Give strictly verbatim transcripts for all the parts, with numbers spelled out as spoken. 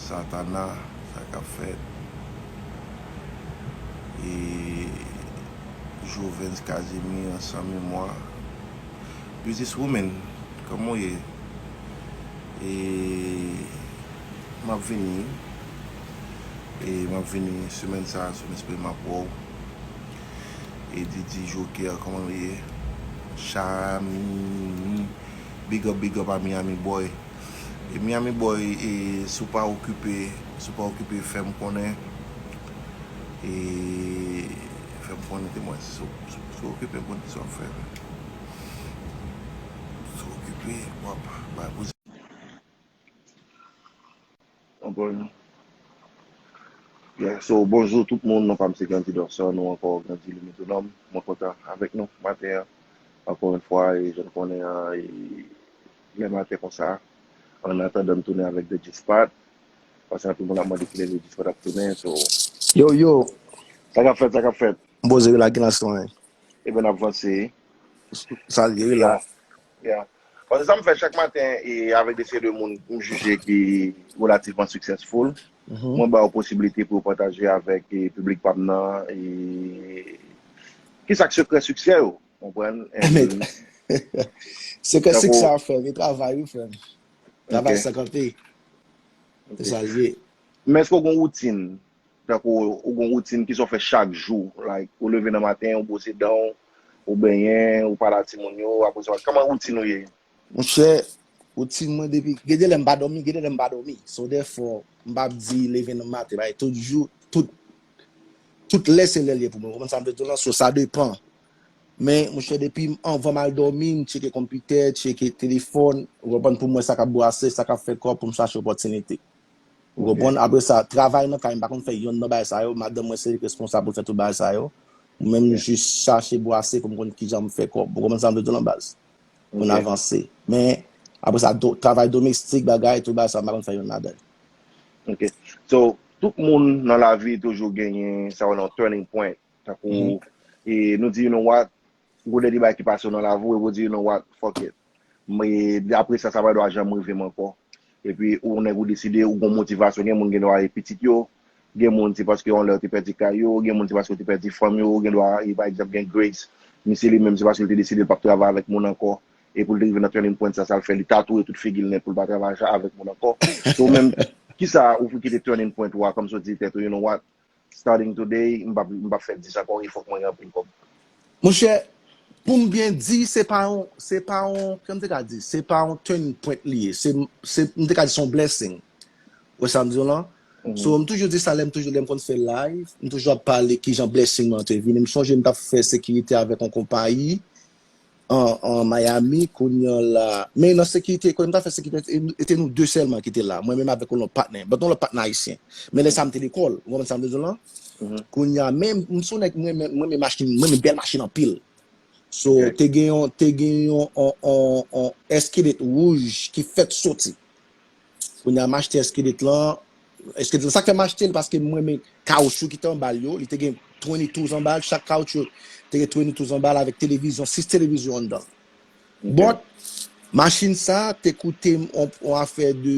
Satana, sa k ap fèt? E Jovens Casimir, san memwa. Business woman, kòman w ye? E m ap vini. E m ap vini semèn sa a, si w espere m ap wè w. E Didi Joker, kòman w ye? Chami, big up, big up a Miami Boy. E Miami Boy, e, si w pa okipe, si w pa okipe, fè m konnen. E fè m konnen, temwen, si w, si w, si w okipe, m konnen sa w ap fè. Si w okipe, w ap bay poze. Anpil. Yeah, so, bonjou tout moun, non pa m se Grandi Dorson, nou ankò Grandi Lemitonòm. Mwen kontan avèk nou maten an. Ankò yon fwa, e jan n konnen an, e lè maten konsa, an atandan m tounen avèk The G Spot, paske anpil moun ap mande kilè The G Spot ap tounen, so. Yo, yo. Sa k ap fèt, sa k ap fèt? M poze w la, gen lansman. Ebyen, n ap vanse. Sa l ye, wi, la. Yeah. Paske sa m fè chak maten, e avèk de seri de moun m jije ki relativman successful, mwen ba yo posibilite pou yo pataje avèk, e, piblik pa m nan, e, kisa k sekrè siksè yo, konprann? And sekrè siksè a, frè m, e travay, wi, frè m. Travay san kanpe. Se sa l ye. Men èske w gen yon woutin? Tankou ou gen yon woutin, kisa w fè chak jou? Like, ou leve nan maten, ou bwose dan w, ou benyen, ou pale a timoun yo, apre sa, kòman woutin ou ye? Monchè, woutin mwen depi, gen de lè m pa dòmi, gen de lè m pa dòmi. So, therefore, m p ap di leve nan maten, bay, tout jou, tout, tout lè se lè l ye pou mwen. Ou konprann sa m vle di w lan? So, sa depan. Men, monchè, depi m, anvan m al dòmi, m tcheke konpitè, tcheke telefòn, ou konprann, pou m wè sa k ap brase, sa k ap fè kòb, pou m chache opòtinite. Ou konprann? Apre sa, travay nan kay, m pa konn fè yonn nan bagay sa yo. Madanm mwen se li k responsab pou l fè tout bagay sa yo. Mwen menm, m jis chache bwase pou m konn kijan m fè kòb. Ou konprann sa m vle di w lan, baz? Pou n avanse. Men, apre sa, do, travay domestik, bagay, tout bagay sa, m pa konn fè yonn ladan l. Ok. So, tout moun nan lavi toujou genyen sa yo rele yon turning point. Tankou, e nou di, you know what, gon de bagay ki pase w nan lavi w, epi w di, you know what, fuck it. Men, apre sa, sa pa dwe janm rive m ankò. Epi, ou nèg ou deside, ou gon motivasyon. Gen moun gen dwa e pitit yo, gen moun se paske yon lè yo te pèdi kay yo, gen moun se paske yo te pèdi fanm yo, gen dwa, e pa egzanp, gen Grace, misye li menm se paske l te deside l p ap travay avèk moun ankò. E pou l te rive nan turning point sa, sa l fè, li tatouye tout figi l nèt pou l pa travay avèk moun ankò. So, ou menm, kisa ou kite turning point ou a, kòmsi w di tèt ou, you know what, starting today, m p ap, m p ap fè dis ankò, e fòk mwen gen anpil kòb. Monchè, pou m byen di, se pa yon, se pa yon, kòman m te ka di, se pa yon turning point li ye. Se, se, m te ka di se yon blessing. Ou wè sa m di w lan? So, m toujou di sa lè m toujou, lè m konn fè live, m toujou ap pale kijan blessing lan te vini. M sonje m t ap fè sekirite avèk yon konpayi an, an Miami, kounye a la. Men nan sekirite, kote m t ap fè sekirite, e, e te nou de sèlman ki te la. Mwen menm avèk yon lòt patnè. But yon lòt patnè ayisyen. Men lè sa a m te lekòl. Ou konprann sa m vle di w lan? Kounye a, men m se yon nèg, mwen renmen, mwen renmen machin, mwen renmen bèl machin anpil. So, te gen yon, te gen yon, on, on, on Escalade wouj ki fèk soti. Kounye a, m achte Escalade lan. Escalade lan, sa k fè m achte l, paske m renmen kawchou ki te anba l yo. Li te gen twenty-twos anba l. Chak kawchou te gen twenty-twos anba l avèk televizyon, sis televizyon anndan. But, machin sa te koute m on, on afè de,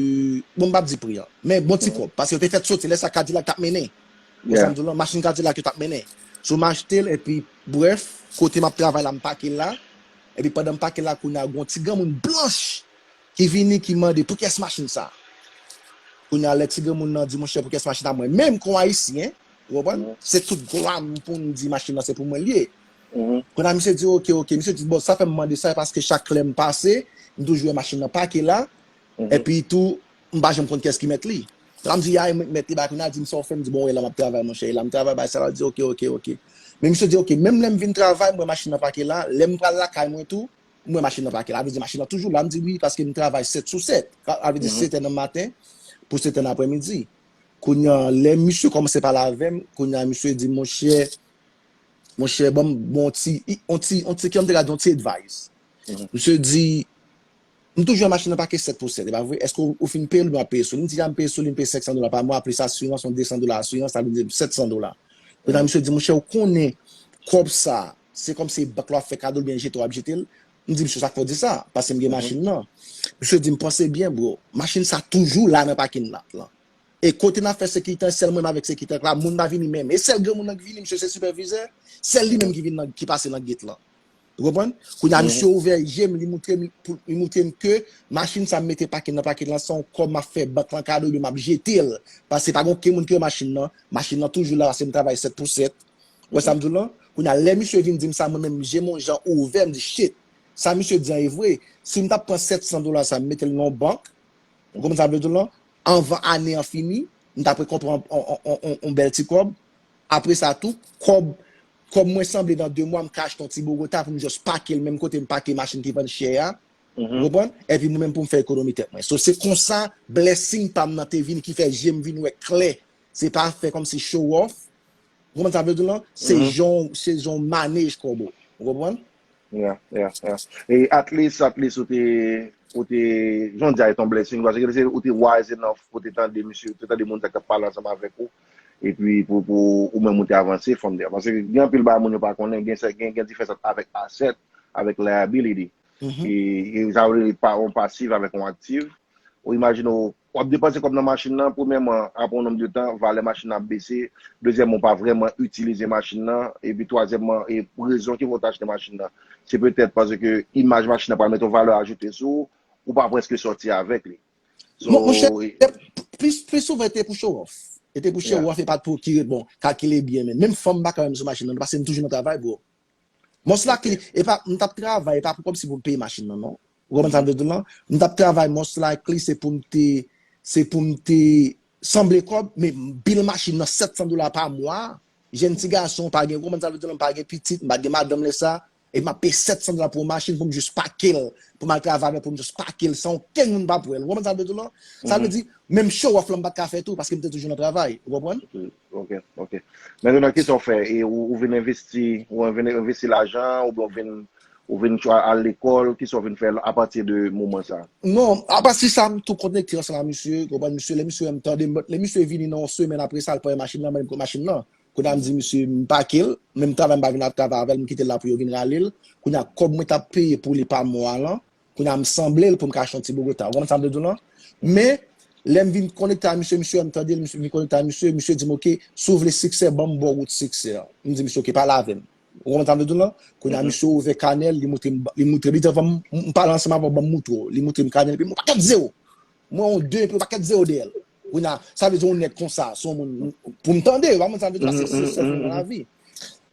bon, m p ap di pri an, men bon ti kòb, paske yo te fèk soti, lè sa Cadillac t ap mennen. Ou sa m di w lan, machin Cadillac yo t ap mennen. So, m achte l, epi, brèf, kote m ap travay la, m pake l la. Epi, pandan m pake l la, kounye a, gon ti granmoun blanch ki vini, ki mande, "Pou kiyès machin sa?" Kounye a, lè ti granmoun nan di, "Monchè, pou kiyès machin sa?" Mwen menm, kon Ayisyen, ou konprann? Se tout glwa m pou m di, "Machin nan, se pou mwen l ye." Kounye a, misye di, "Oke, oke." Misye di, "Bon, sa fè m mande sa, e paske chak lè m pase, m toujou wè machin nan pake la. Epi tou, m pa janm konn kiyès ki mèt li." La m di, "Ya, e mwen k mèt li." Ba kounye a di m, "Sa w fè?" M di, "Bon, e la m ap travay, monchè. E la m travay, bay sa la." L di, "Oke, oke, oke." Men misye di, "Oke, menm lè m vin travay, m wè machin nan pake la. Lè m pral lakay mwen tou, m wè machin nan pake la." Sa vle di machin nan toujou la. M di, "Wi, paske m travay sèt sou sèt." Sa vle di sèt è nan maten pou sèt è nan aprèmidi. Kounye a, lè misye kòmanse pale avè m, kounye a, misye di, "Monchè, monchè, ban m, bon, ti, on ti, on ti, kòman m te ka di, on ti advice." Misye di, "M toujou wè machin nan pake sèt pou sèt, e pa vre? Èske ou, ou fin peye l oubyen w ap peye sou li?" M di, "Ya, m peye sou li, m peye senk san dola pa mwa, plis asirans, yon de san dola asirans, sa vle di sèt san dola." Kounye a, misye di, "Monchè, ou konnen kòb sa, se kòmsi bank la w ap fè kado l oubyen jete w ap jete l?" M di, "Misye, sa k fè w di sa? Paske m gen machin nan." Misye di m, "Panse byen, bro. Machin sa toujou la nan pakin la, lan." E kote n ap fè sekirite an, sèl mwen menm avèk sekirite la, moun pa vini menm. E sèl granmoun nan ki vini, misye se sipèvizè, sèl li menm ki vin nan, ki pase nan gate lan. Ou konprann? Kounye a, misye ouvè je m, li moutre m, pou, li moutre m ke machin sa m mete pake nan pake lan, se yon kòb m ap fè bank lan kado, ebyen m ap jete l. Paske pa gen okenn moun ki wè machin nan. Machin nan toujou la, paske m travay sèt pou sèt. Ou wè sa m di w lan? Kounye a, lè misye vin di m sa, mwen menm, je m yon jan ouvè, m di, shit, sa misye di an e vre. Si m t ap pran sèt san dola sa, m mete l nan yon bank, ou konprann sa m vle di w lan? Anvan ane an fini, m t ap rekonprann yon, yon, yon, yon, yon bèl ti kòb. Apre sa tou, kòb, kòb mwen sanble nan de mwa, m ka achte yon ti Bogota pou m just pake l menm kote m pake machin ki vann chè a. Ou konprann? Epi mwen menm pou m fè ekonomi tèt mwen. So, se konsa, blessing pa m nan te vini ki fè je m vin wè klè. Se pa fè kòmsi show off. Ou konprann sa m vle di w lan? Se jan, se jan w manage kòb ou. Ou konprann? Yeah, yeah, yeah. E at least, at least ou te, ou te, jan w di a, e ton blessing, paske se ou te wise enough pou te tande misye, te tande moun sa k ap pale ansanm avèk ou, epi pou, pou ou menm ou te avanse from there. Paske gen anpil bagay moun yo pa konnen, gen, gen, gen diferans avèk asset, avèk liability. E, e sa vle di pa yon pasif avèk yon aktif. Ou imajine w, w ap depanse kòb nan machin nan, premyèman, apre yon nonb de tan, valè machin nan ap bese, dezyèmman, ou pa vrèman itilize machin nan, epi twazyèmman, e rezon ki fè w te achte machin nan, se petèt paske imaj machin nan pral mete yon valè ajoute sou ou, ou pa prèske sòti avèk li. So, Mon, monchè, e- plis, plis souvan e te pou show off. E te pou show off, e pa t pou ki, bon, kalkile byen, men menm fanm m pa ka wè m sou machin nan, paske m toujou nan travay, bro. Mòs la ki, e pa, m t ap travay, e pa pou kòmsi pou m peye machin nan, non. Ou konprann sa m vle di w lan? M t ap travay, mòs la ki, se pou m te, se pou m te sanble kòb, men bil machin nan sèt san dola pa mwa, jèn ti gason, pa gen, ou konprann sa m vle di w lan, m pa gen pitit, m pa t gen madanm lè sa, e m ap peye sèt san dola pou yon machin pou m jis pake l, pou m al travay avè l, pou m jis pake l, san okenn moun pa p wè l. Ou konprann sa m vle di w lan? Sa vle di, menm show off lan m pa t ka fè tou, paske m te toujou nan travay. Ou konprann? Ok, ok. Mentnan, kisa w fè? E ou, ou vin envesti, ou vin envesti lajan, oubyen ou vin, ou vin al lekòl, kisa w vin fè apati de moman sa? Non, apati sa, m tou konekte ansanm ak misye, konprann misye, lè misye wè m tande, lè misye vini nan yon semèn apre sa, l pran machin nan, ban m machin nan. Kounye a m di misye, m pake l, menm travay m pa vin ap travay avè l, m kite l la pou yo vin rale l. Kounye a, kòb mwen t ap peye pou li pa mwa lan, Kounye a m sanble l pou m ka achte yon ti Bogota. Ou konprann sa m vle di w lan? Men, lè m vin konekte a misye, misye wè m tande l, misye vin konekte a misye, misye di m, "Ok, si w vle siksè, ban m ba w wout siksè an." M di misye, "Ok, pale avè m." Ou konprann sa m vle di w lan? Kounye a misye ouvè kanè l, li moutre m, li moutre m, li di, "Avan m, m pale ansanm avè w, ban m moutre w." Li moutre m kanè l, epi m wè yon pakèt zewo. M wè yon de, epi yon pakèt zewo dèyè l. Kounye a, sa vle di yon nèg konsa, se yon moun pou m tande, ou pa konprann sa m vle di w lan, se, se, se nan lavi.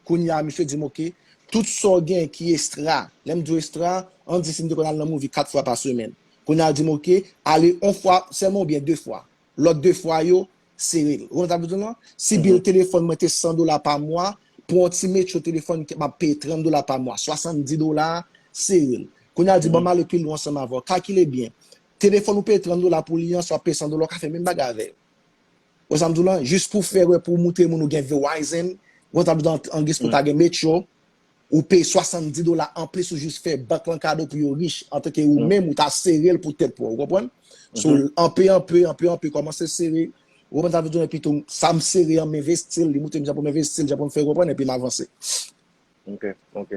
Kounye a, misye di m, "Ok, tout sa w gen ki estra." Lè m di w estra, ann di si m te konn al nan movie kat fwa pa semèn. Kounye a, l di m, "Ok, ale yon fwa sèlman oubyen de fwa. Lòt de fwa yo, sere l." Ou konprann sa m vle di w lan? Si bil telefòn mwen te san dola pa mwa, pou yon ti Metro telefòn, m ap peye trant dola pa mwa, swasanndis dola, sere l. Kounye a, l di, "Ban m ale pi lwen ansanm avè w. Kalkile byen. Telefòn ou peye trant dola pou li an, si w ap peye san dola, w ka fè menm bagay avè l." Ou sa m di w lan, jis pou fè wè, pou moutre moun ou gen Verizon, ou konn sa m di w lan, an Gris pou ta gen Metro, ou peye swasanndis dola anplis, ou jis fè bank lan kado pou yo rich, antanke ou menm, ou ta sere l pou tèt pa w, ou konprann? So, anpe, anpe, anpe, anpe, kòmanse sere, ou konprann sa m vle di w lan, epi tou, sa m sere an, m envesti l, li moutre m jan pou m envesti l, jan pou m fè, ou konprann, epi m avanse. Ok, ok,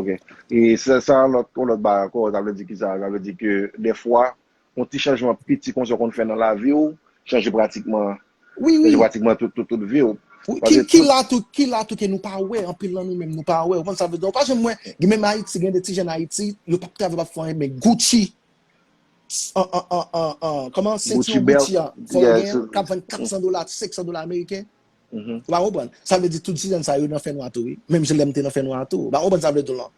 ok. E sa, sa lòt, yon lòt bagay ankò, sa vle di ki sa? Sa vle di ke dèfwa, yon ti chanjman piti konsa w konn fè nan lavi w, chanje pratikman, chanje pratikman tout, tout, tout vi w. Ki, ki la tou, ki la tou ke nou pa wè, anpil nan nou menm nou pa wè. Ou konn sa vle di, ou pa janm wè, gen menm Ayiti, gen de ti jèn Ayiti, yo p ap travay, p ap fè anyen, men Gucci, an, an, an, an, an, kòman, sentiwon Gucci an, fò w genyen, k ap vann kat san dola, senk san dola ameriken. Ou pa konprann? Sa vle di tout ti jèn sa yo nan fènwa tou, wi. Menm jan lè m te nan fènwa tou. Ou pa konprann sa vle di w lan?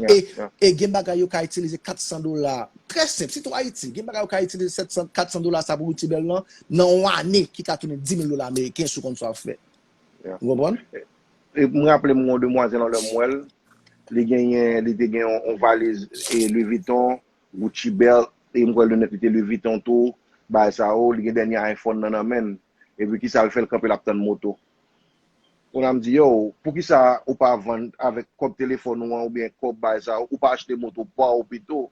E, e gen bagay yo ka itilize kat san dola. Trè senp, sitou Ayiti. Gen bagay yo ka itilize sèt san, kat san dola sa pou Gucci bèl lan, nan yon ane ki ka tounen dis mil dola ameriken si w konn sa w ap fè. Ou konprann? E m raple m yon demwazèl, yon lè m wè l, li genyen, li te gen yon, yon valiz e Louis Vuitton, Gucci belt, e m kwè linèt li te Louis Vuitton tou, bagay sa yo, li gen dènye iPhone nan nan men l. Epi kisa l fè, l kanpe l ap tann moto. Kounye a m di, yo, poukisa ou pa vann avèk kòb telefòn ou an oubyen kòb bagay sa yo, ou pa achte moto pa w pito?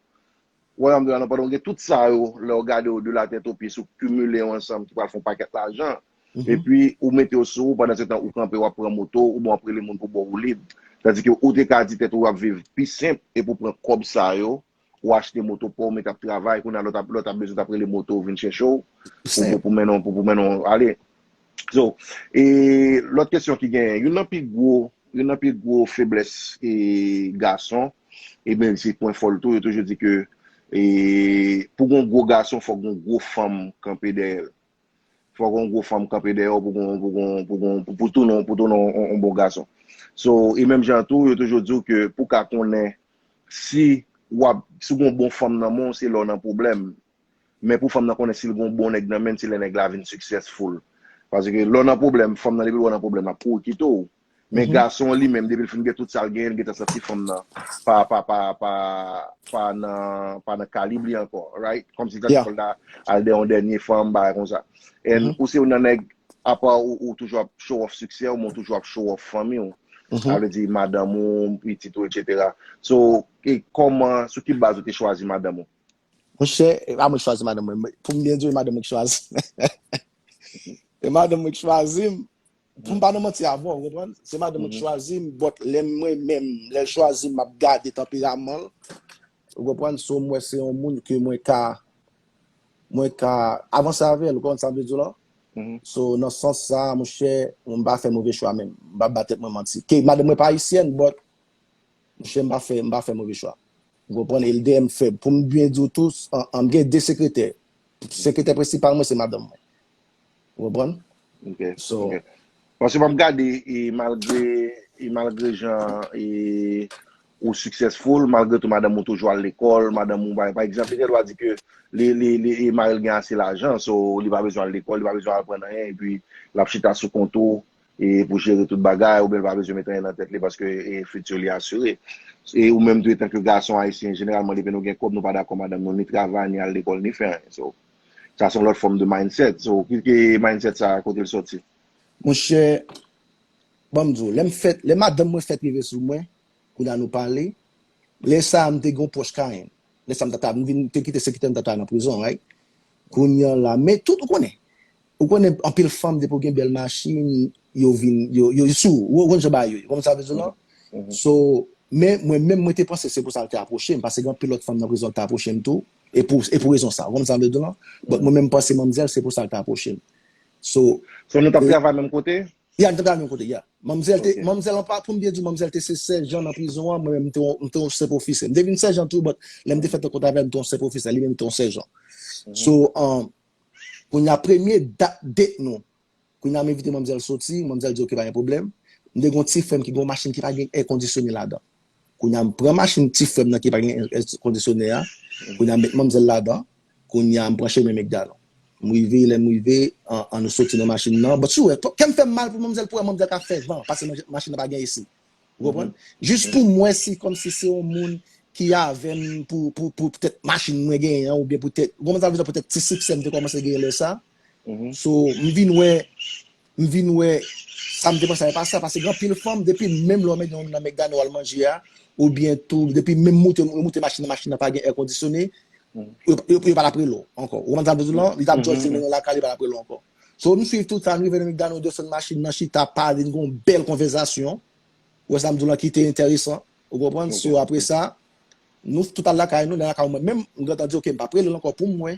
Ou wè sa m di w la, non, pandan w gen tout sa yo, lè w gade yo de la tèt o pye, si w kimile yo ansanm, ki pral fè yon pakèt lajan. Epi, ou mete yo sou ou, pandan se tan, ou kanpe, w ap pran moto, oubyen w ap rele moun pou ba w lid. Tandike ou te ka di tèt ou w ap viv pi senp, epi w pran kòb sa yo, ou achte moto pa w, men t ap travay, kounye a lòt ap, lòt ap bezwen t ap rele moto vin chèche w, pou, pou, pou mennen w, pou, pou mennen w ale. So, e lòt kesyon ki genyen, youn nan pi gwo, youn nan pi gwo feblès e gason, ebyen, se pwen fò l tou, yo toujou di ke e, pou gon gwo gason, fòk gon gwo fanm kanpe dèyè l. Fòk yon gwo fanm kanpe dèyè w pou gon, pou gon, pou gon, pou, pou tounen, pou tounen yon, yon bon gason. So, e menm jan tou, yo toujou di w ke pou ka konnen si w ap, si w gon bon fanm nan men w, se lè w nan pwoblèm. Men pou fanm nan konnen si l gon bon nèg nan men l, se lè nèg la vin successful. Paske lè w nan pwoblèm, fanm nan depi l wè w nan pwoblèm, l ap kouri kite w. Men gason an li menm, depi l fin gen tout sa l genyen, l gentan santi fanm nan pa, pa, pa, pa, pa nan, pa nan kalib li ankò, right? Kòmsi l santi fò l ta al dèyè yon dènye fanm, bagay konsa. And ou se youn nan nèg, apa ou, ou toujou ap show off siksè w, men ou toujou ap show off fanmi w. Sa vle di madanm ou, pitit ou, etsetera. So, e kòman, sou ki baz ou te chwazi madanm ou? Monchè, e pa mwen ki chwazi madanm mwen. Pou m byen di w, e madanm mwen ki chwazi m. E madanm mwen ki chwazi m. Pou m pa nan manti avè w, ou konprann? Se madanm mwen ki chwazi m, but lè mwen menm, lè l chwazi m, m ap gade tanperaman l. Ou konprann? So, m wè se yon moun ke mwen ka, mwen ka avanse avè l, ou konprann sa m vle di w la? So, nan sans sa, monchè, m pa fè move chwa menm. M pa ba tèt mwen manti. Ke madanm mwen pa ayisyèn, but Monchè, m pa fè, m pa fè move chwa. Ou konprann? E l dèyè m fè, pou m byen di w tou, an, an, m gen de sekretè. Sekretè prensipal mwen, se madanm mwen. Ou konprann? Ok, ok. Paske m ap gade, e malgre, e malgre jan, e ou successful, malgre tou madanm ou toujou al lekòl, madanm ou, pa, pa egzanp, li gen dwa di ke li, li, li, e mari l gen ase lajan, so li pa bezwen al lekòl, li pa bezwen al pran anyen, epi l ap chita sou kont ou, e pou jere tout bagay, oubyen l pa bezwen met anyen nan tèt li paske e fiti li asire. E ou menm tou, etanke gason ayisyen, jeneralman, depi nou gen kòb, nou pa dakò madanm nou ni travay, ni al lekòl, ni fè anyen. So, sa se yon lòt fòm de mindset. So, ki, ki mindset sa, kote l sòti? Monchè, ban m di w, lè m fèt, lè madanm mwen fèt rive sou mwen, kounye a nou pale, lè sa a, m te gen yon pwòch Kayen. Lè sa a, m ta, ta, m vin, te kite sekretè m, ta, ta nan prizon, right? Kounye a la, men tout, ou konnen, ou konnen, anpil fanm, depi w gen bèl machin, yo vin, yo, yo sou ou, ou konn jan bagay yo ye, ou konn sa m vle di w la? So, men mwen menm, mwen te panse se pou sa l te apwoche m, paske gen anpil lòt fanm nan prizon ki te apwoche m tou, e pou, e pou rezon sa, ou konn sa m vle di w la? But mwen menm, m panse manmzèl, se pou sa l te apwoche m. So, So, nou t ap travay menm kote? Ya, nou t ap travay menm kote, ya. Manmzèl te, manmzèl an pa, pou m byen di w, manmzèl te se sèjan nan prizon an, mwen menm, m te yon, m te yon senp ofisye. M te vin sèjan tou, but lè m te fè rankont avè l, m te yon senp ofisye, li menm, li te yon sèjan. So, um, kounye a, premye dat, date nou, kounye a, m envite manmzèl soti, manmzèl di, "Ok, pa gen pwoblèm." M te gen yon ti frè m ki gen yon machin ki pa gen èkondisyone ladan. Kounye a, m pran machin ti frè m nan ki pa gen èkondisyone a. Kounye a, m met manmzèl ladan. Kounye a, m pran chemen McDonald. M rive, lè m rive, an, an nou soti nan machin nan. But si w wè, kè m fè m mal pou manmzèl, pou wè manmzèl ka fè van, paske machin nan pa gen esi. Ou konprann? Jis pou m wè si, kòmsi se yon moun ki avè m pou, pou, pou poutèt machin mwen genyen an, oubyen poutèt, ou konprann sa m vle di, poutèt ti siksè m te kòmanse genyen lè sa. So, m vin wè, m vin wè, sa m te panse a e pa sa, paske gen anpil fanm, depi menm lè w mennen yon moun nan McDonald al manje a, oubyen tou, depi menm moute, moute machin nan, machin nan pa gen èkondisyone, yo, yo, yo pa t ap rele w ankò. Ou konprann sa m vle di w lan? Li t ap just mennen w lakay, li pa t ap rele w ankò. So, m swiv tout sa, m rive nan McDonald, desann machin nan, chita, pale, n gen yon bèl konvèsasyon. Ou wè sa m di w lan ki te enteresan. Ou konprann? So, apre sa, nou tout al lakay nou, nan lakay mwen menm, m gentan di, "Ok, m p ap rele l ankò pou m wè."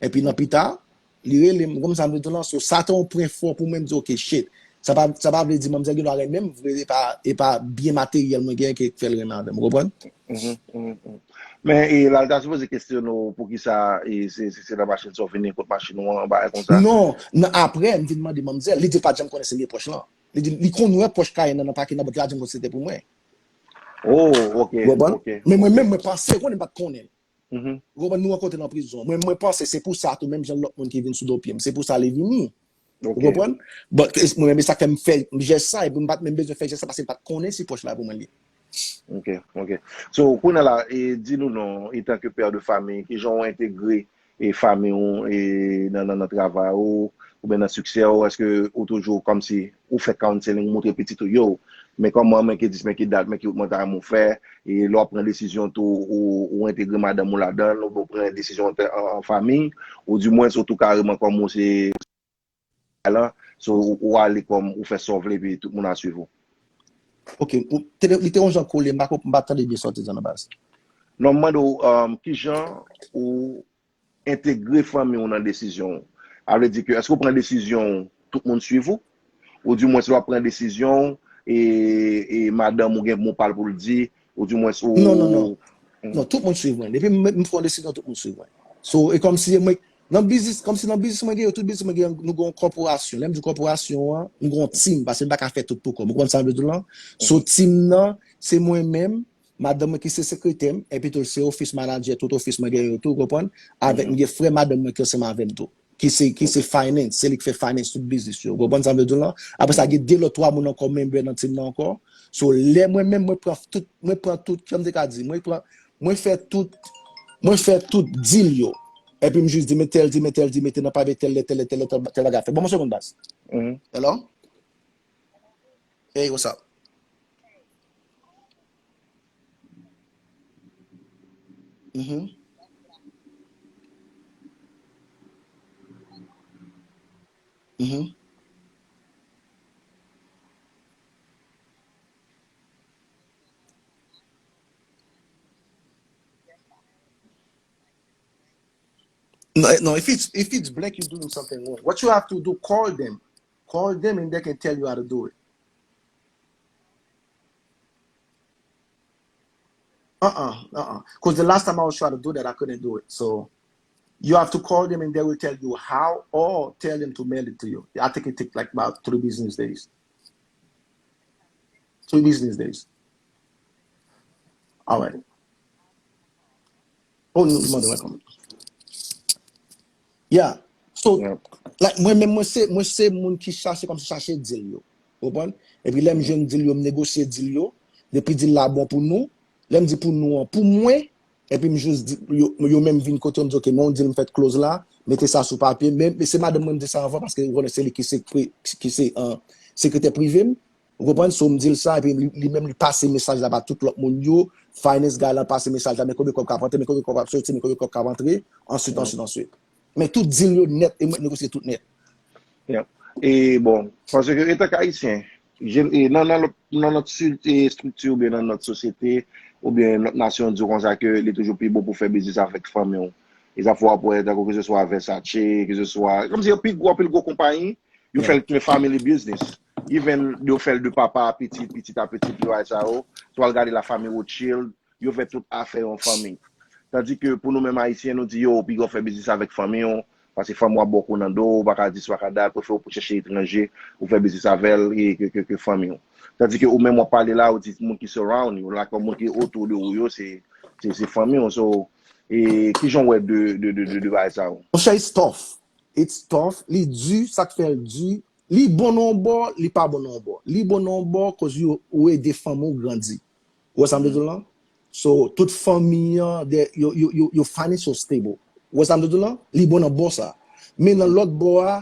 Epi nan pita, li rele m, ou konprann sa m vle di w lan? So, sa te yon pwen fò pou mwen, m di, "Ok, shit." Sa pa, sa pa vle di manmzèl gen dwa renmen m vre, e pa, e pa byen materyèl mwen genyen ki fè l renmen avè m, ou konprann? Men, e, la, l ta sipoze kesyone w poukisa, e, se, se, se nan machin sa w vini, kot machin ou an, bagay konsa. Non, nan, aprè, m vin mande manmzèl, li di l pa t janm konnen se m ki pwòch lan. Li di, li konn wè pwòch Kayen nan, nan pakin nan, but li pa t janm konn se te pou mwen. Oh, ok, ok. Men mwen menm, mwen panse, ou konnen m pa t konnen l. Ou konprann, nou rankontre nan prizon. Mwen, mwen panse se pou sa tou, menm jan lòt moun ki vin sou do pye m, se pou sa li vini. Ou konprann? But, mwen menm, e sa k fè m fè jès sa, epi m pa t menm bezwen fè jès sa, paske m pa t konnen si pwòch la pou mwen li ye. Ok, ok. So, kounye a la, e, di nou non, etanke pè de fanmi, kijan w entegre e fanmi w, e nan, nan, nan travay ou, oubyen nan siksè ou, èske ou toujou kòmsi ou fè counseling, ou montre pitit ou, yo, men kòman, men ki dis, men ki dat, men ki wout mwen ta renmen w fè, e lè w ap pran desizyon tou, ou, ou entegre madanm ou ladan l, ou pran desizyon an, an, an fanmi, ou dimwens, ou tou kareman kòm ou se lan, so, ou, ou ale kòm, ou fè sa w vle, epi tout moun a swiv ou. Ok, ou, te, li te yon jan kole, m pa, m pa tande byen sa w te di an nan baz. Non, m mande w, um, kijan ou entegre fanmi w nan desizyon w? A vle di ke, èske w pran desizyon w, tout moun swiv ou? Ou di mwens lè w ap pran desizyon w, e, e madanm ou gen mo pa l pou l di, ou di mwens ou... Non, non, non. Non, tout moun swiv mwen. Depi m, m fè yon desizyon, tout moun swiv mwen. So, e kòmsi mwen, nan biznis, kòmsi nan biznis mwen gen yo, tout biznis mwen gen, nou gen yon kòporasyon. Lè m di kòporasyon an, m gen yon team, paske m pa ka fè tout pou kò m. Ou konprann sa m vle di w lan? So, team nan, se mwen menm, madanm mwen ki se sekretè m, epi tou se office manager, tout office mwen gen yo tou, ou konprann? Avèk, m gen frè madanm mwen ki ansanm avè m tou. Ki se, ki se finance, se li ki fè finance tout biznis yo. Ou konprann sa m vle di w lan? Apre sa, gen de lòt twa moun ankò, member nan team nan ankò. So, lè mwen menm, mwen pran tout, mwen pran tout, kòman m te ka di, mwen pran, mwen fè tout, mwen fè tout deal yo. Epi m jis di, men tèl di, men tèl di, mete nan papye tèl lè, tèl lè, tèl lè, tèl, tèl bagay fè. Ban m yon segonn, baz. Hello? Hey, what's up? Mm-hmm. Mm-hmm. No, no, if it's if it's black, you're doing something wrong. What you have to do, call them. Call them and they can tell you how to do it. Uh-uh, uh-uh. Because the last time I was trying to do that, I couldn't do it. So you have to call them and they will tell you how, or tell them to mail it to you. I think it take like about three business days. Three business days. All right. Oh, no, mother, welcome. Yeah. So, like, mwen menm, mwen se, mwen se moun ki chache, kòmsi chache deal yo. Ou konprann? Epi lè m jwenn deal yo, m negosye deal yo. Depi deal la bon pou nou, lè m di pou nou an, pou mwen, epi m jis di, yo, yo menm vin kote m, m di, "Ok, men yon deal m fèt close la, mete sa sou papye." Men, men se madanm mwen m di sa anvan, paske ou konnen se li ki se, pri- ki se, uh, sekretè prive m. Ou konprann? So, m di l sa, epi li, li menm, li pase mesaj la ba tout lòt moun yo. Finance guy la pase mesaj la, men konbyen kòb k ap rantre, men konbyen kòb k ap soti, men konbyen kòb k ap rantre, answit, answit, answit. Men tout deal yo nèt, e mwen k negosye tout nèt. Yeah. E bon, paske antanke Ayisyen, je- e nan, nan lòt, nan lòt si- e estrikti oubyen nan lòt sosyete, oubyen lòt nasyon, di w konsa ke li toujou pi bon pou fè biznis avèk fanmi w. E sa fè w ap wè, tankou ke se swa Versace, ke se swa, kòmsi yo pi gwo, anpil gwo konpayi, yo fè l, men family business. Even yo fè l de papa a pitit, pitit a pitit, yo ay sa yo. Si w al gade la famille Rothschild, yo fè tout afè yo an fanmi. Tandi ke pou nou menm Ayisyen, nou di yo, pi gwo fè biznis avèk fanmi w, paske fanmi w ap bò kou nan do w, ou pa ka di sa, ou pa ka dat, prefere w pou chèche etranje, ou fè biznis avè l, e ke, ke, ke fanmi w. Tandi ke ou menm w ap pale la, ou di moun ki surround you, la, kòm moun ki otou de ou yo, se, se, se fanmi w. So, e kijan w wè de, de, de, de, de bagay sa yo? Monchè, it's tough. It's tough. Li di, sa k fè l di, li bon nan yon bò, li pa bon nan yon bò. Li bon nan yon bò, koz yo, ou ede fanmi w grandi. Ou wè sa m vle di w lan? So, tout fanmi an, de- yo, yo, yo, yo financial stable. Ou wè sa m vle di w lan? Li bon nan bò sa. Men nan lòt bò a,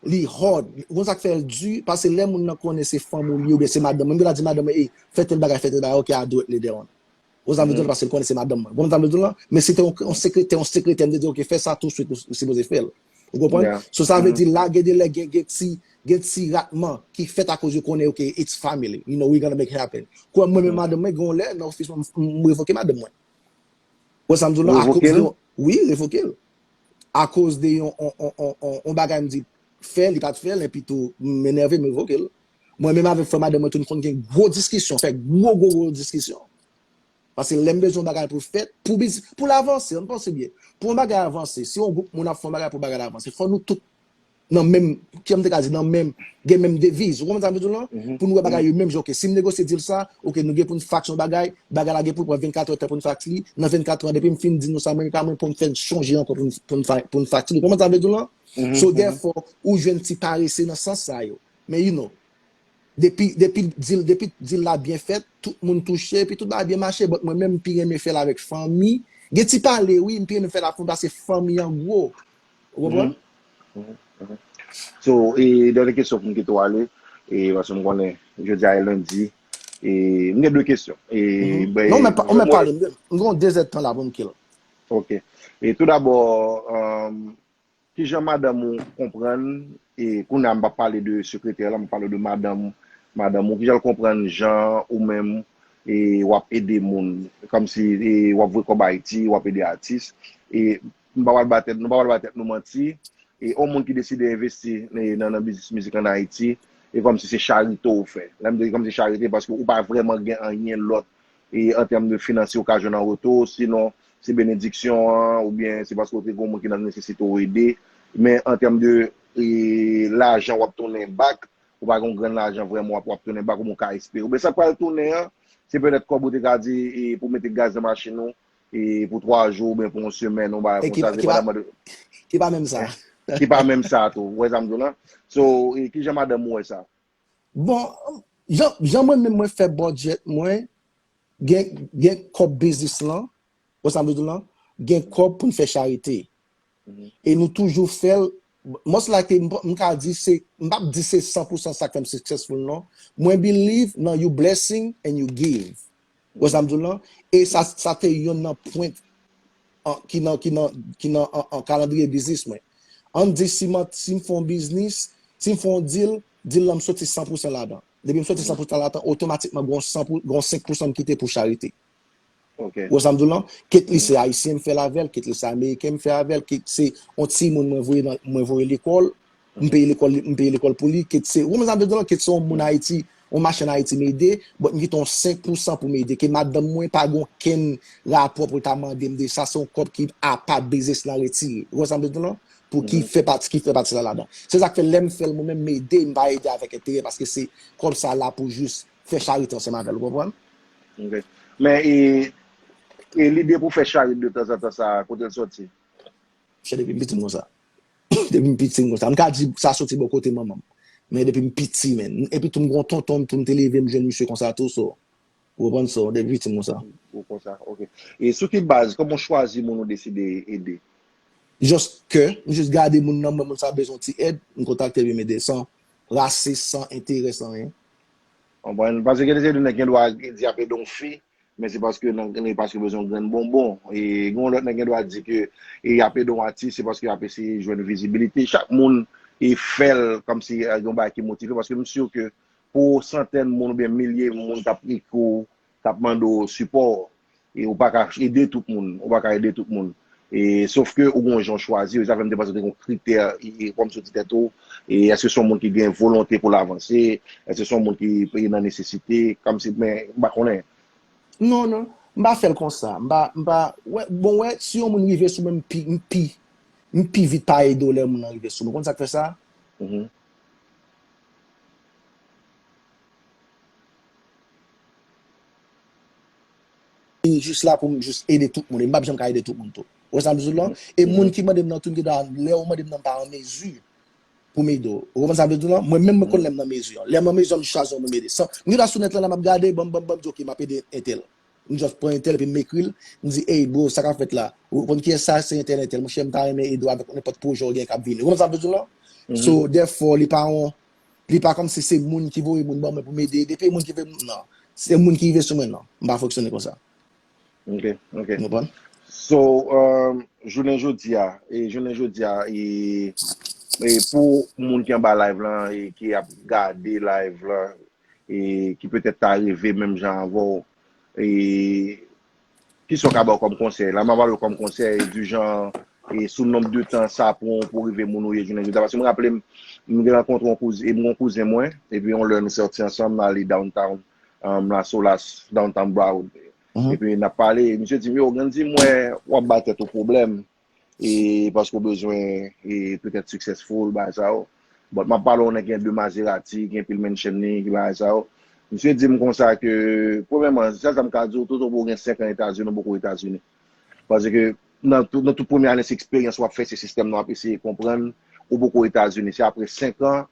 li hard. Ou konn sa k fè l di? Paske lè moun nan konnen se fanmi w li, oubyen se madanm, mwen m gentan di madanm mwen, "Ey, fè tèl bagay, fè tèl bagay, ok, I do it later on." Ou sa m vle di w, paske l konnen se madanm mwen. Ou konprann sa m vle di w lan? Men si te yon, yon sekretè, yon sekretè, m te di, "Ok, fè sa touswit, ou, ou sipoze fè l." Ou konprann? So, sa vle di, la, gen de lè, gen, gen ti, gen ti ratman ki fèt akoz yo konnen, ok, it's family. You know, we gonna make it happen. Kwa mwen, men madanm mwen, gen yon lè, nan ofis mwen, m, m revoke madanm mwen. Ou sa m di w lan? Akoz de yon, wi, revoke l. Akoz de yon, on, on, on, on, on bagay m di, fè, li pa t fè l, epi tou, m enève, m revoke l. Mwen menm avèk frè madanm mwen tou, nou konn gen gwo diskisyon, fè gwo, gwo, gwo diskisyon. Paske lè m bezwen yon bagay pou fèt, pou biz, pou l avanse, ann panse byen. Pou yon bagay avanse, si yon gwoup moun ap fè yon bagay pou bagay la avanse, fò nou tout nan menm, kòman m te ka di, nan menm, gen menm deviz. Ou konprann sa m vle di w lan? Pou nou wè bagay yo menm jan, ok, si m negosye deal sa, ok, nou gen pou n fax yon bagay, bagay la gen pou l pran vennkat è tan pou n fax li, nan vennkat è, depi m fin di nou sa, mwen, mwen, pou m fè n chonje ankò pou n, pou n fa- pou n fax li. Ou konprann sa m vle di w lan? So, therefore, ou jwenn ti parese nan sans sa yo. Men, you know, depi, depi deal, depi deal la byen fèt, tout moun touche, epi tout bagay byen mache, but mwen menm, m pi renmen fè l avèk fanmi. Gen ti pale, wi, m pi renmen fè l avèk fanmi, paske fanmi an gwo. Ou konprann? So, e, dènye kesyon pou m kite w ale, e, paske m konnen, jodi a e lendi, e, m gen de kesyon. E, ben, non, men pa- ou mèt pale, m gen- m gen yon de zèdtan la pou m kill. Ok. E tou dabò, um, kijan madanm ou konprann, e kounye a m p ap pale de sekretè la, m ap pale de madanm, madanm ou, kijan l konprann jan ou menm, e w ap ede moun. Kòmsi e w ap voye kòb Ayiti, w ap ede atis. E m pa pral ba tèt, nou pa pral ba tèt nou manti. E yon moun ki deside envesti e nan, nan biznis mizik ann Ayiti, e kòmsi se charite w fè. Lè m di kòmsi charite, paske ou pa vrèman gen anyen lòt e an tèm de finansye ou ka jwenn an retou, sinon se benediksyon an, oubyen se paske w te gen yon moun ki nan nesesite ou ede. Men an tèm de e, lajan w ap tounen back, ou pa gen yon grenn lajan vrèman w ap, w ap tounen back, oubyen w ka espere. Oubyen sa k pral tounen an, se petèt kòb ou te ka di e, pou mete gaz nan machin ou e, pou twa jou oubyen pou yon semèn, yon bagay konsa, depandaman de. Ki pa menm sa. Ki pa menm sa tou, ou wè sa m di w lan? So, e, kijan madanm ou wè sa? Bon, jan, jan mwen menm mwen fè budget mwen, gen, gen kòb biznis lan, ou sa m di w lan, gen kòb pou n fè charite. E nou toujou fè l. Most likely, m p- m ka di se, m p ap di se san pou san sa k fè m successful non. Mwen believe nan you blessing and you give. Ou sa m di w lan? E sa, sa te yonn nan pwen an- ki nan, ki nan, ki nan an, an kalandriye biznis mwen. Ann di si m, si m fè yon biznis, si m fè yon deal, deal lan m soti san pou san ladan. Depi m soti san pou san ladan, otomatikman gon san pou, gon senk pou san m kite pou charite. Ou wè sa m di w lan? Ket li se ayisyen m fè l avè l, ket li se ameriken m fè avè l, ket se yon timoun mwen voye nan, mwen voye lekòl, m peye lekòl, m peye lekòl pou li, ket se, ou wè sa m di w lan, ket se yon moun Ayiti, yon machann Ayiti m ede, but m kite yon senk pou san pou m ede, ke madanm mwen pa gen okenn rapò pou l ta mande m de sa, se yon kòb ki apa biznis lan retire. Ou wè sa m di w lan? Pou ki fè pati, ki fè pati sa ladan. Se sa k fè lè m fè l mwen menm m ede, m pa ede avèk enterè, paske se kòb sa la pou jis fè charite ansanm avè l, ou konprann? Men e, e lide pou fè charite de tanzantan sa, kote l soti? Chè, depi m piti m konsa. Depi m piti m konsa. M ka di sa soti bò kote manman m. Men depi m piti, men. Epi tou m gon tonton m tou m te leve m jwenn misye konsa tou, so. Ou konprann, so, depi piti m konsa. Ou konsa, ok. E sou ki baz, kòman w chwazi moun ou deside ede? Just ke, m jis gade moun nan, m wè moun sa bezwen ti èd, m kontakte epi m ede san rasis, san enterè, san anyen. Konprann? Paske gen de nèg gen dwa di y ap ede yon fi, men se paske nan, nan paske bezwen yon grenn bonbon. E gen yon lòt nèg gen dwa di ke e y ap ede yon atis, se paske y ap eseye jwenn vizibilite. Chak moun e fè l kòmsi e gen yon bagay ki motive, paske m si ke pou santèn moun oubyen milye moun k ap ekri w, k ap mande w sipò, e ou pa ka ede tout moun, ou pa ka ede tout moun. E, sof ke ou gon jan w chwazi, e sa fè m te panse te gon kritè, e, e kòm sou ti tèt ou, e èske se yon moun ki gen volonte pou l avanse, èske se yon moun ki e nan nesesite, kòmsi, men m pa konnen. Non, non, m pa fè l konsa, m pa, m pa, wè, bon, wè, si yon moun rive sou mwen, m pi, m pi, m pi vit pa ede w lè moun nan rive sou mwen, ou konn sa k fè sa? M jis la pou m jis ede tout moun. E m p ap janm ka ede tout moun tou. Ou wè sa m di w lan? E moun ki mande m nan tou, m gen dwa, lè ou mande m nan, m pa an mezi pou m ede w. Ou konprann sa m vle di w lan? Mwen menm, mwen konn lè m nan mezi an. Lè m nan mezi an, m chwazi yon moun m ede. San, m gen dwa sou nèt lan, la, m ap gade, banm, banm, banm, m di, ok, m ap ede entèl. M just pran entèl, epi m ekri l. M di, ey, bro, sa k ap fèt la? Ou konn kiyès sa? Se entèl, entèl. Monchè, m ta renmen ede w avèk nenpòt pwojè w gen k ap vini. Ou konprann sa m vle di w lan? So, therefore, li pa yon, li pa kòmsi se moun ki voye moun ban mwen pou m ede. Depi e moun ki voye moun, non. Se moun ki rive sou mwen, non. M pa fonksyone konsa. Ok, ok. So, um, jounen jodi a, e jounen jodi a, e, e pou moun ki anba live lan, e ki ap gade live lan, e ki petèt ta reve menm jan avè w, e kisa w ka ba w kòm konsèy? La, m a ba w kòm konsèy, di jan, e sou nonb de tan sa pran w pou rive moun ou ye jounen jodi a. Paske m raple m, m te rankontre yon kouzen, m gon kouzen mwen, epi yon lè nou sòti ansanm, n ale downtown, um, La Solace, downtown Broward. Epi n ap pale, misye di m, yo, Grandy, m wè w ap ba tèt ou pwoblèm, e paske w bezwen, e petèt successful, bagay sa yo. But m ap pale w nan gen de Maserati, gen pil mansion li, ki bagay sa yo. Misye di m konsa ke, premyèman, sèl sa m ka di w, toutan w gen senk an Etazini, w poko Etazini. Paske nan tout, nan tout premye ane, se eksperyans w ap fè, se sistèm nan w ap eseye konprann, ou poko Etazini. Se apre senk an,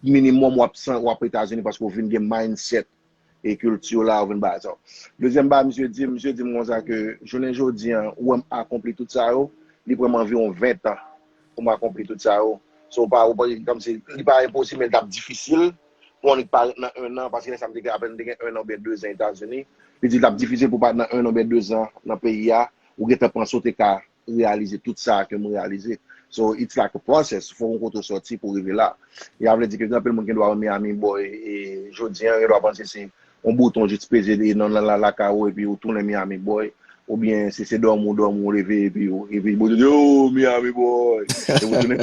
minimòm, w ap san, w ap Etazini paske w vin gen mindset e kilti w la, ou vin bay sa. Dezyèm bagay, misye di m, misye di m konsa ke jounen jodi an, ou wè m akonpli tout sa yo, li pran m anviwon ven tan pou m akonpli tout sa yo. So, ou pa, ou pa, kòmsi, li pa enposib, men li t ap difisil pou annik parèt nan en an, paske lè sa m te gen apèn, m te gen en an oubyen de zan Etazini. Li di l t ap difisil pou parèt nan en an oubyen de zan nan peyi a, ou gentan panse w te ka reyalize tout sa ke m reyalize. So, it's like a process. Fòk yon kote w sòti pou w rive la. E a vle di ke gen anpil moun ki gen dwa wè Miami boy, e jodi an, gen dwa panse se yon bouton, jis peze nan, nan, nan lakay ou, epi ou tounen Miami boy. Oubyen si se dòmi ou dòmi, ou leve, epi ou, epi Bondye di, "Oh, Miami boy." Epi ou tounen,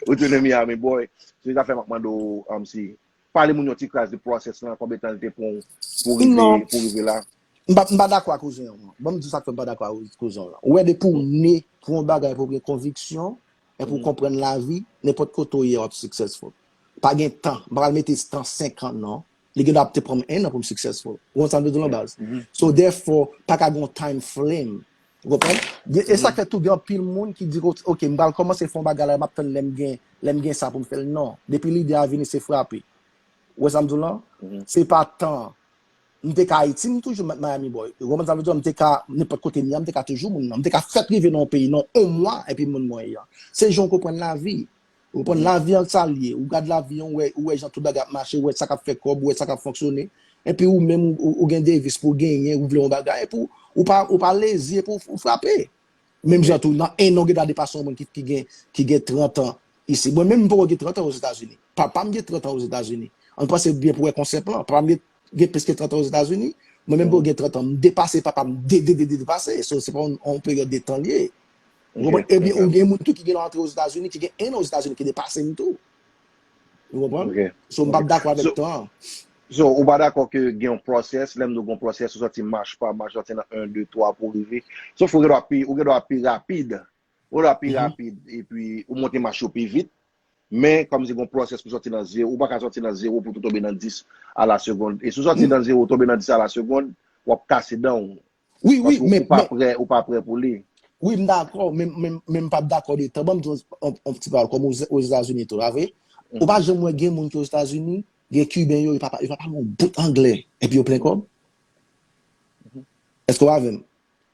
ou tounen Miami boy. Se sa fè m ap mande w, um, si, pale moun yon ti kras de process lan, konbyen tan l te pran w pou rive, Non. Pou rive la. M pa, m pa dakò ak kouzen an. Ban m di sa k fè m pa dakò ak kouzen an. Ou wè, depi w ne pou yon bagay, pou w gen konviksyon, e pou w konprann lavi, nenpòt kote w ye, w ap successful. Pa gen tan. M pa pral mete tan senk an, non. Li gen dwa ap te pran m en an pou m successful. Ou konn sa m vle di w lan baz? So, therefore, pa ka gen yon time frame. Ou konprann? Gen- E sa k fè tou gen anpil moun ki di, "Ok, m pral kòmanse fè yon bagay la, m ap tann lè m gen, lè m gen sa pou m fè l." Non. Depi lide a vini, se frape. Ou wè sa m di w lan? Se pa tan. M te ka Ayiti, m toujou met Miami boy. Ou konprann sa m vle di w? M te ka, nenpòt kote m ye a, m te ka toujou moun nan. M te ka fèt rive nan yon peyi, nan yon mwa, epi moun mwen ye a. Se jan w konprann lavi. Ou konprann lavi an sa l ye. Ou gad lavi an, ou wè, ou wè jan tout bagay ap mache, ou wè sa k ap fè kòb, ou wè sa k ap fonksyone. Epi ou menm, ou, ou, ou gen devis pou w genyen, ou vle yon bagay, epi ou, ou pa, ou pa lezi, epi ou, ou frape. Menm jan tou, nan en an, ou gen dwa depase yon moun ki, ki gen, ki gen trant an isi. Mwen menm, m poko gen trant an Ozetazini. Papa m gen trant an Ozetazini. Ann panse byen pou wè konsèp lan. Papa m gen, gen plis ke trant an Ozetazini. Mwen menm, m poko gen trant an. M depase papa m, de, de, de, de, depase. So, se pa yon, yon peryòd de tan l ye. Ou konprann? Ebyen, ou gen moun tou ki gen antre Ozetazini, ki gen en an Ozetazini, ki depase m tou. Ou konprann? So, m p ap dakò avèk tan an. So, ou pa dakò ke gen yon process, lè m di w gen yon process, ou sòti mach pa mach, sòti nan en, de, twa pou w rive. Sof ou gen dwa pi, ou gen dwa pi rapid. Ou gen dwa pi rapid, epi ou monte mach yo pi vit. Men, kòmsi gen yon process pou sòti nan zewo, ou pa ka sòti nan zewo pou tou tonbe nan dis a la segonn. E si w sòti nan zewo, tonbe nan dis a la segonn, w ap kase dan w. Wi, wi, men, ou pa prè, ou pa prè pou li. Wi, m dakò, men, men, men m p ap dakò de tan. Ban m di w yon, yon ti pawòl, kòm Ozetazini tou, la vre. Ou pa janm wè gen moun ki Ozetazini, gen Kiben yo, yo pa, yo pa pale yon bout anglè, epi yo plen kòb. Èske w avè m?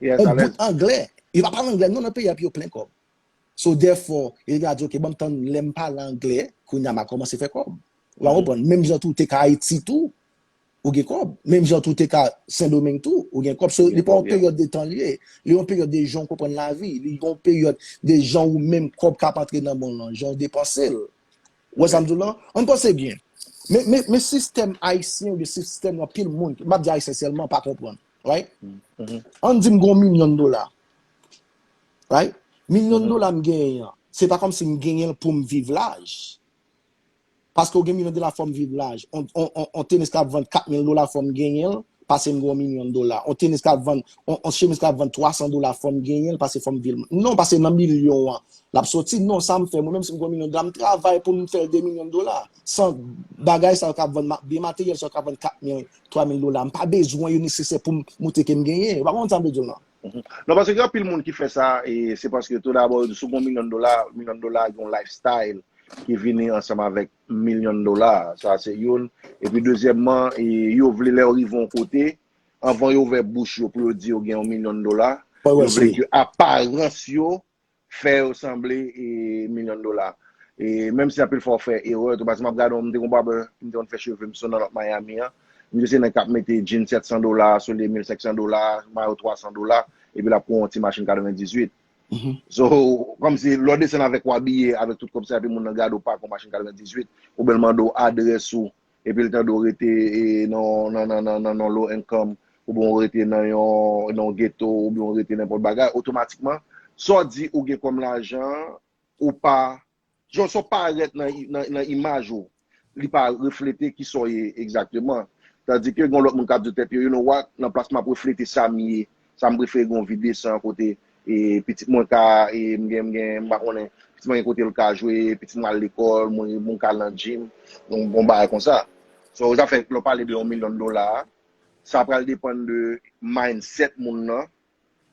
Yon bout anglè. Yo pa pale anglè, non, nan peyi a, epi yo plen kòb. So, therefore, yo ka di, "Ok, ban m tann lè m pale anglè, kounye a m a kòmanse fè kòb." Ou pa konprann? Menm jan tou, te ka Ayiti tou, ou gen kòb. Menm jan tou, te ka Sendomeng tou, ou gen kòb. So, li pa yon peryòd de tan li ye. Li yon peryòd de jan w konprann lavi. Li yon peryòd de jan ou menm kòb k ap antre nan men w lan, jan w depanse l. Ou wè sa m di w lan? Ann panse byen. Men, men, men sistèm ayisyen oubyen sistèm anpil moun, m ap di ayisyen sèlman, pa konprann. Right? Ann di m gen yon milyon dola. Right? Milyon dola m genyen an. Se pa kòmsi m genyen l pou m viv laj. Paske w gen milyon dola, fò m viv laj. On, on, on, on tenis k ap vann kat mil dola, fò m genyen l, pase m gen yon milyon dola. On tenis k ap vann, on, on chemiz k ap vann twa san dola, fò m genyen l, pase fò m viv. Non, pase nan milyon an l ap soti. Non, sa m fè, mwen menm si m gen yon milyon dola, m travay pou m fè de milyon dola. San bagay sa yo k ap vann, ma- byen materyèl sa yo k ap vann kat mil, twa mil dola, m pa bezwen yo nesesè pou m montre ke m genyen. Ou pa konprann sa m vle di w lan? Non, paske gen anpil moun ki fè sa, e se paske tou dabò, yo di si w gen yon milyon dola, milyon dola gen yon lifestyle ki vini ansanm avèk milyon dola. Sa se youn. Epi dezyèmman, e yo vle lè yo rive yon kote, anvan yo ouvè bouch yo pou yo di yo gen yon milyon dola, yo vle ke aparans yo fè yo sanble e milyon dola. E menm si anpil fwa w fè erè, tou paske m ap gade, m te gon baba, m te konn fè cheve m sou nan North Miami an. M se nèg k ap mete jean sèt san dola, soulye mil senk san dola, mayo twa san dola, epi l ap pran yon ti machin katrevendizuit. So, kòmsi lè w desann avèk w abiye, avèk tout kòb sa, epi moun nan gade w pake yon machin katrevendizuit, oubyen l mande w adrès ou, epi l tande w rete e, nan, nan, nan, nan, nan, nan low income, oubyen w rete nan yon, nan yon ghetto, oubyen w rete nenpòt bagay, otomatikman, sa w di ou gen kòm lajan, ou pa, jan sa w parèt nan, nan, nan imaj ou, li pa reflete kisa w ye egzakteman. Tandike gen lòt moun k ap di tèt yo, you know what, nan plas m ap reflete sa m ye, sa m prefere gen yon vi desan kote e pitit mwen ka, e m gen, m gen, m pa konnen, pitit mwen gen kote l ka jwe, pitit mwen al lekòl, mwen, mwen ka al nan gym, yon, yon bagay konsa. So, sa fè, lè w pale de yon milyon dola, sa pral depann de mindset moun nan,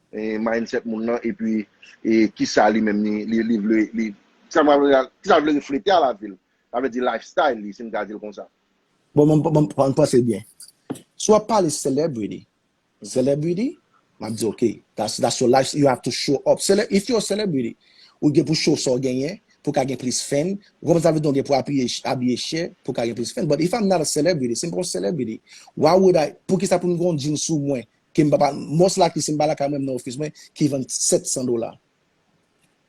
e mindset moun nan, epi e kisa li menm li, li, li vle, li, sa m ap, kisa l vle reflete a lavi l. Sa vle di lifestyle li, si m ka di l konsa. Bon, mwen, mwen, mwen panse byen. Si w ap pale celebrity, celebrity, m ap di, "Ok, that's, that's your life, you have to show up." Cele- if you're a celebrity, ou gen pou show sa w genyen, pou ka gen plis fan. Ou konprann sa vle di, ou gen pou apiye, abiye chè, pou ka gen plis fan. But if I'm not a celebrity, si m pa yon celebrity, why would I, poukisa pou m gen yon jeans sou mwen, ke m pa, pa, most likely, si m pa lakay mwen, m nan ofis mwen, ki vann sèt san dola?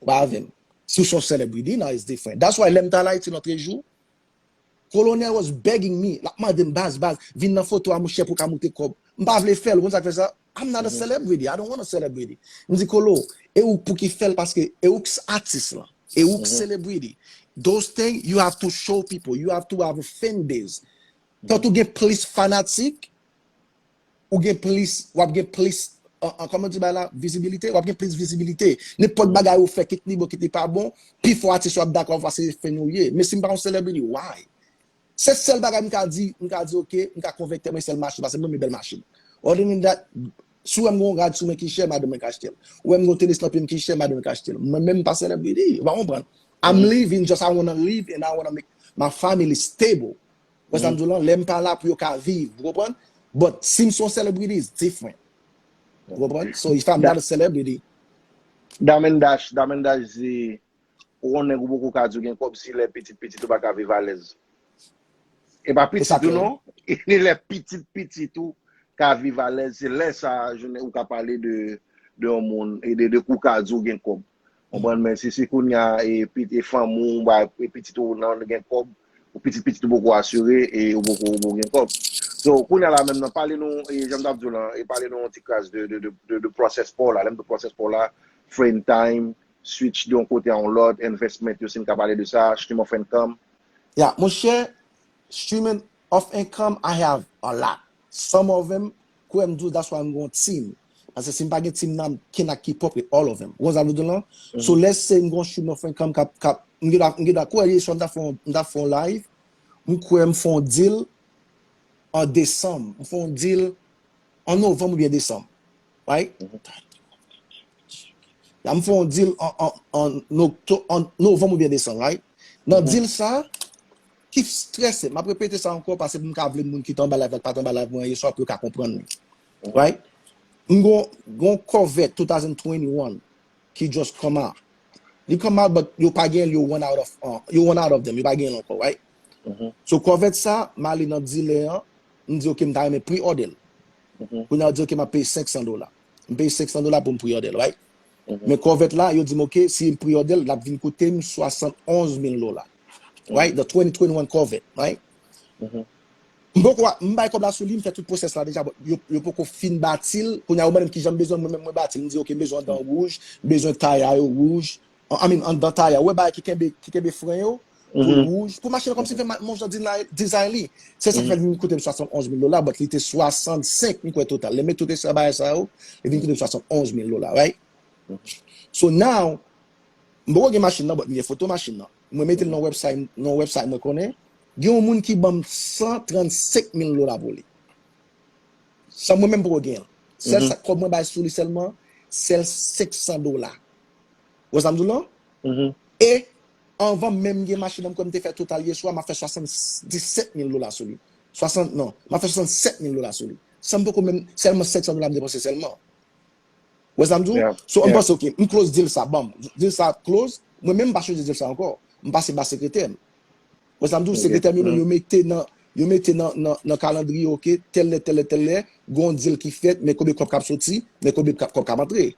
Ou pa avè m. Si w se yon celebrity, now it's different. That's why, lè m t al Ayiti lòt jou, Colonel was begging me, l ap mande m, "Baz, baz, vin nan foto a, monchè, pou w ka moute kòb." M pa vle fè l, ou konn sa k fè sa? I'm not a celebrity. I don't want a celebrity. M di, "Kolo, e ou pou ki fè l, paske e ou k atis lan. E ou k celebrity." Those things, you have to show people. You have to have a fan base. Tank ou gen plis fanatik, ou gen plis, w ap gen plis, an, an, kòman di bagay la, vizibilite, w ap gen plis vizibilite. Nenpòt bagay ou fè, kit li bon, kit li pa bon, pifò atis yo ap dakò avè w paske se fan ou ye. Men si m pa yon celebrity, why? Se sèl bagay m ka di, m ka di, "Ok, m ka konvenk tèt mwen sèl machin, paske m renmen bèl machin." Other than that, si w wè m gen yon rad sou mwen ki chè, madanm mwen ka achte l. Ou wè m gen yon tenis nan pye m ki chè, madanm mwen ka achte l. Mwen menm m pa celebrity, ou pa konprann. I'm living, just I wanna live and I wanna make my family stable. Wè sa m di w lan, lè m pa la pou yo ka viv, ou konprann? But si m se yon celebrity, it's different. Ou konprann? So if I'm not a celebrity, Damendash, Damendash di, ou yon nèg ou poko ka di w gen kòb si lè pitit pitit ou pa ka viv alèz. E pa pitit ou non, e lè pitit pitit ou ka viv alèz, se lè sa a jounen ou ka pale de, de yon moun, e de, de kou ka di w gen kòb. Konprann, men si se kounye a, e, pit- e fanmi w, ba, e pitit ou nan gen kòb, ou pitit pitit ou poko asire, e ou poko, ou poko gen kòb. So, kounye a la menm nan, pale nou, e jan m t ap di w lan, e pale nou yon ti kras de, de, de, de, de process pa w la, lè m di process pa w la, frame time, switch de yon kote a yon lòt, investment yo, si n ka pale de sa, stream of income. Ya, monchè, streaming of income, I have a lot. Some of them, kwè m di w, that's why m gon team. Paske si m pa gen team nan, m cannot keep up with all of them. Ou konn sa m vle di w lan? So, let's say m gon stream of income k ap, k ap, m gen dwa, m gen dwa kwè, yè swa m ta fè yon, m ta fè yon live, m kwè m fè yon deal an desanm. M fè yon deal an novanm oubyen desanm. Right? Ya, m fè yon deal an, an, an, okto- an novanm oubyen desanm, right? Nan deal sa, ki strese, m ap repete sa ankò, paske m ka vle moun ki t anba live la, ki pa t anba live mwen yè swa, pou yo ka konprann li. Right? M gon, gon Corvette two thousand twenty-one ki just come out. Li come out, but yo pa gen, yo run out of, uh, yo run out of them, yo pa gen ankò, right? So Corvette sa, m ale nan dealer an, m di, "Ok, m ta renmen pre-order l." Kounye a, yo di, "Ok, m ap peye senk san dola." M peye senk san dola pou m pre-order l, right? Men Corvette la, yo di m, "Ok, si m pre-order l, l ap vin koute m swasann onz mil dola." Right? The twenty twenty-one Corvette, right? M poko, m bay kòb la sou li, m fè tout pwosès la deja, but yo, yo poko fin bati l. Kounye a, yo mande m kijan m bezwen, mwen menm mwen bati l. M di, "Ok, m bezwen dan wouj, m bezwen tay a yo wouj." I mean, anndan tay a, ou wè bagay ki kenbe, ki kenbe fren yo, pou wouj. Pou machin nan kòmsi fè ma- mon jan design, design li. Se sa k fè l vin koute m swasann onz mil dola, but li te swasann senk, m kwè, total. Lè m met tout sa bagay sa yo, li vin koute m swasann onz mil dola, right? So now, m poko gen machin nan, but m gen foto machin nan. Mwen mete l nan website, nan website mwen konnen. Gen yon moun ki ban m san trannsenk mil dola pou li. San mwen menm poko gen l. Sèl sa kòb mwen bay sou li sèlman, sèl senk san dola. Ou wè sa m di w lan? E anvan menm gen machin nan, m kwè m te fè total yè swa, m ap fè swasanndisèt mil dola sou li. Swasann, non, m ap fè swasannsèt mil dola sou li. San m poko menm, sèlman senk san dola m depanse sèlman. Ou wè sa m di w? So, m panse, ok, m close deal sa, banm. Deal sa close, mwen menm m pa chanje deal sa ankò. M pase ba sekretè m. Ou wè sa m di w? Sekretè m yo menm, yo mete nan, yo mete nan, nan, nan kalandriye, ok, tèl lè, tèl lè, tèl lè, gon deal ki fèt, men konbyen kòb k ap soti, men konbyen kòb k ap antre.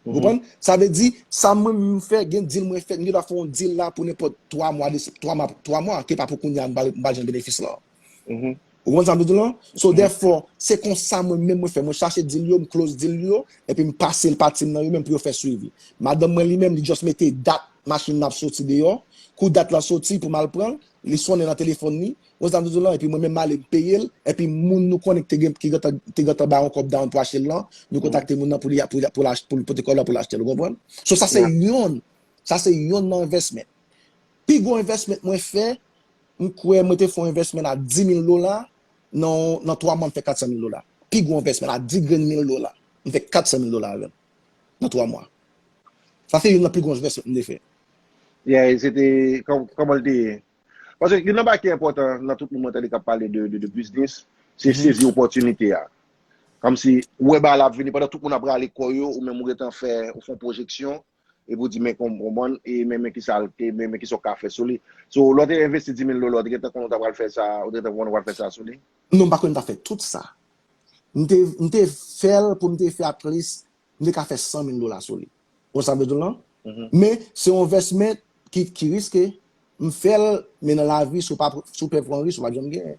Ou konprann? Sa vle di, sa mwen menm m fè, gen deal mwen fè, m gen dwa fè yon deal la pou nenpòt twa mwa, de, twa mwa, twa mwa, ke pa pou kounye a, m pa, m pa jwenn benefis lan. Ou konprann sa m vle di w lan? So, therefore, se konsa mwen menm mwen fè. Mwen chache deal yo, m close deal yo, epi m pase l pa team nan yo menm pou yo fè swivi. Madanm mwen li menm, li just mete dat machin nan ap soti deyò. Kou dat la soti pou m al pran l, li sonnen nan telefòn li. Ou konprann sa m vle di w lan? Epi mwen menm m ale m peye l. Epi moun nou konnen ki te gen, ki gentan, te gentan bay yon kòb down pou achte l lan, nou kontakte moun nan pou li, pou, pou, pou, pou l pote kòb la pou l achte l. Ou konprann? So, sa se yonn. Sa se yonn nan investment. Pi gwo investment mwen fè, m kwè mwen te fè yon investment a dis mil dola, nan, nan twa mwa m fè kat san mil dola. Pi gwo investment a dis grenn mil dola, m fè kat san mil dola avè l nan twa mwa. Sa se youn nan pi gwo investment m te fè. Yeah, se te, kòm- kòman l te ye? Paske youn nan bagay ki enpòtan nan tout moun mwen tande k ap pale de, de, de biznis, se sezi opòtinite a. Kòmsi, ou wè bagay la ap vini, pandan tout moun ap rale kò yo, ou menm ou gentan fè, ou fè yon pwojeksyon, epi w di, men kon- konprann, e men, men kisa l- e men, men kisa w ka fè sou li. So, lè w te envesti dis mil dola, w te gentan konnen w ta pral fè sa, ou te gentan konnen w pral fè sa sou li? Non, m pa konnen m ta fè tout sa. M te, m te fè l pou m te fè at least, m te ka fè san mil dola sou li. Ou sa vle di w lan? Men, se yon investment ki, ki riske. M fè l, men nan lavi, si w pa, si w pè pran risk, ou p ap janm genyen.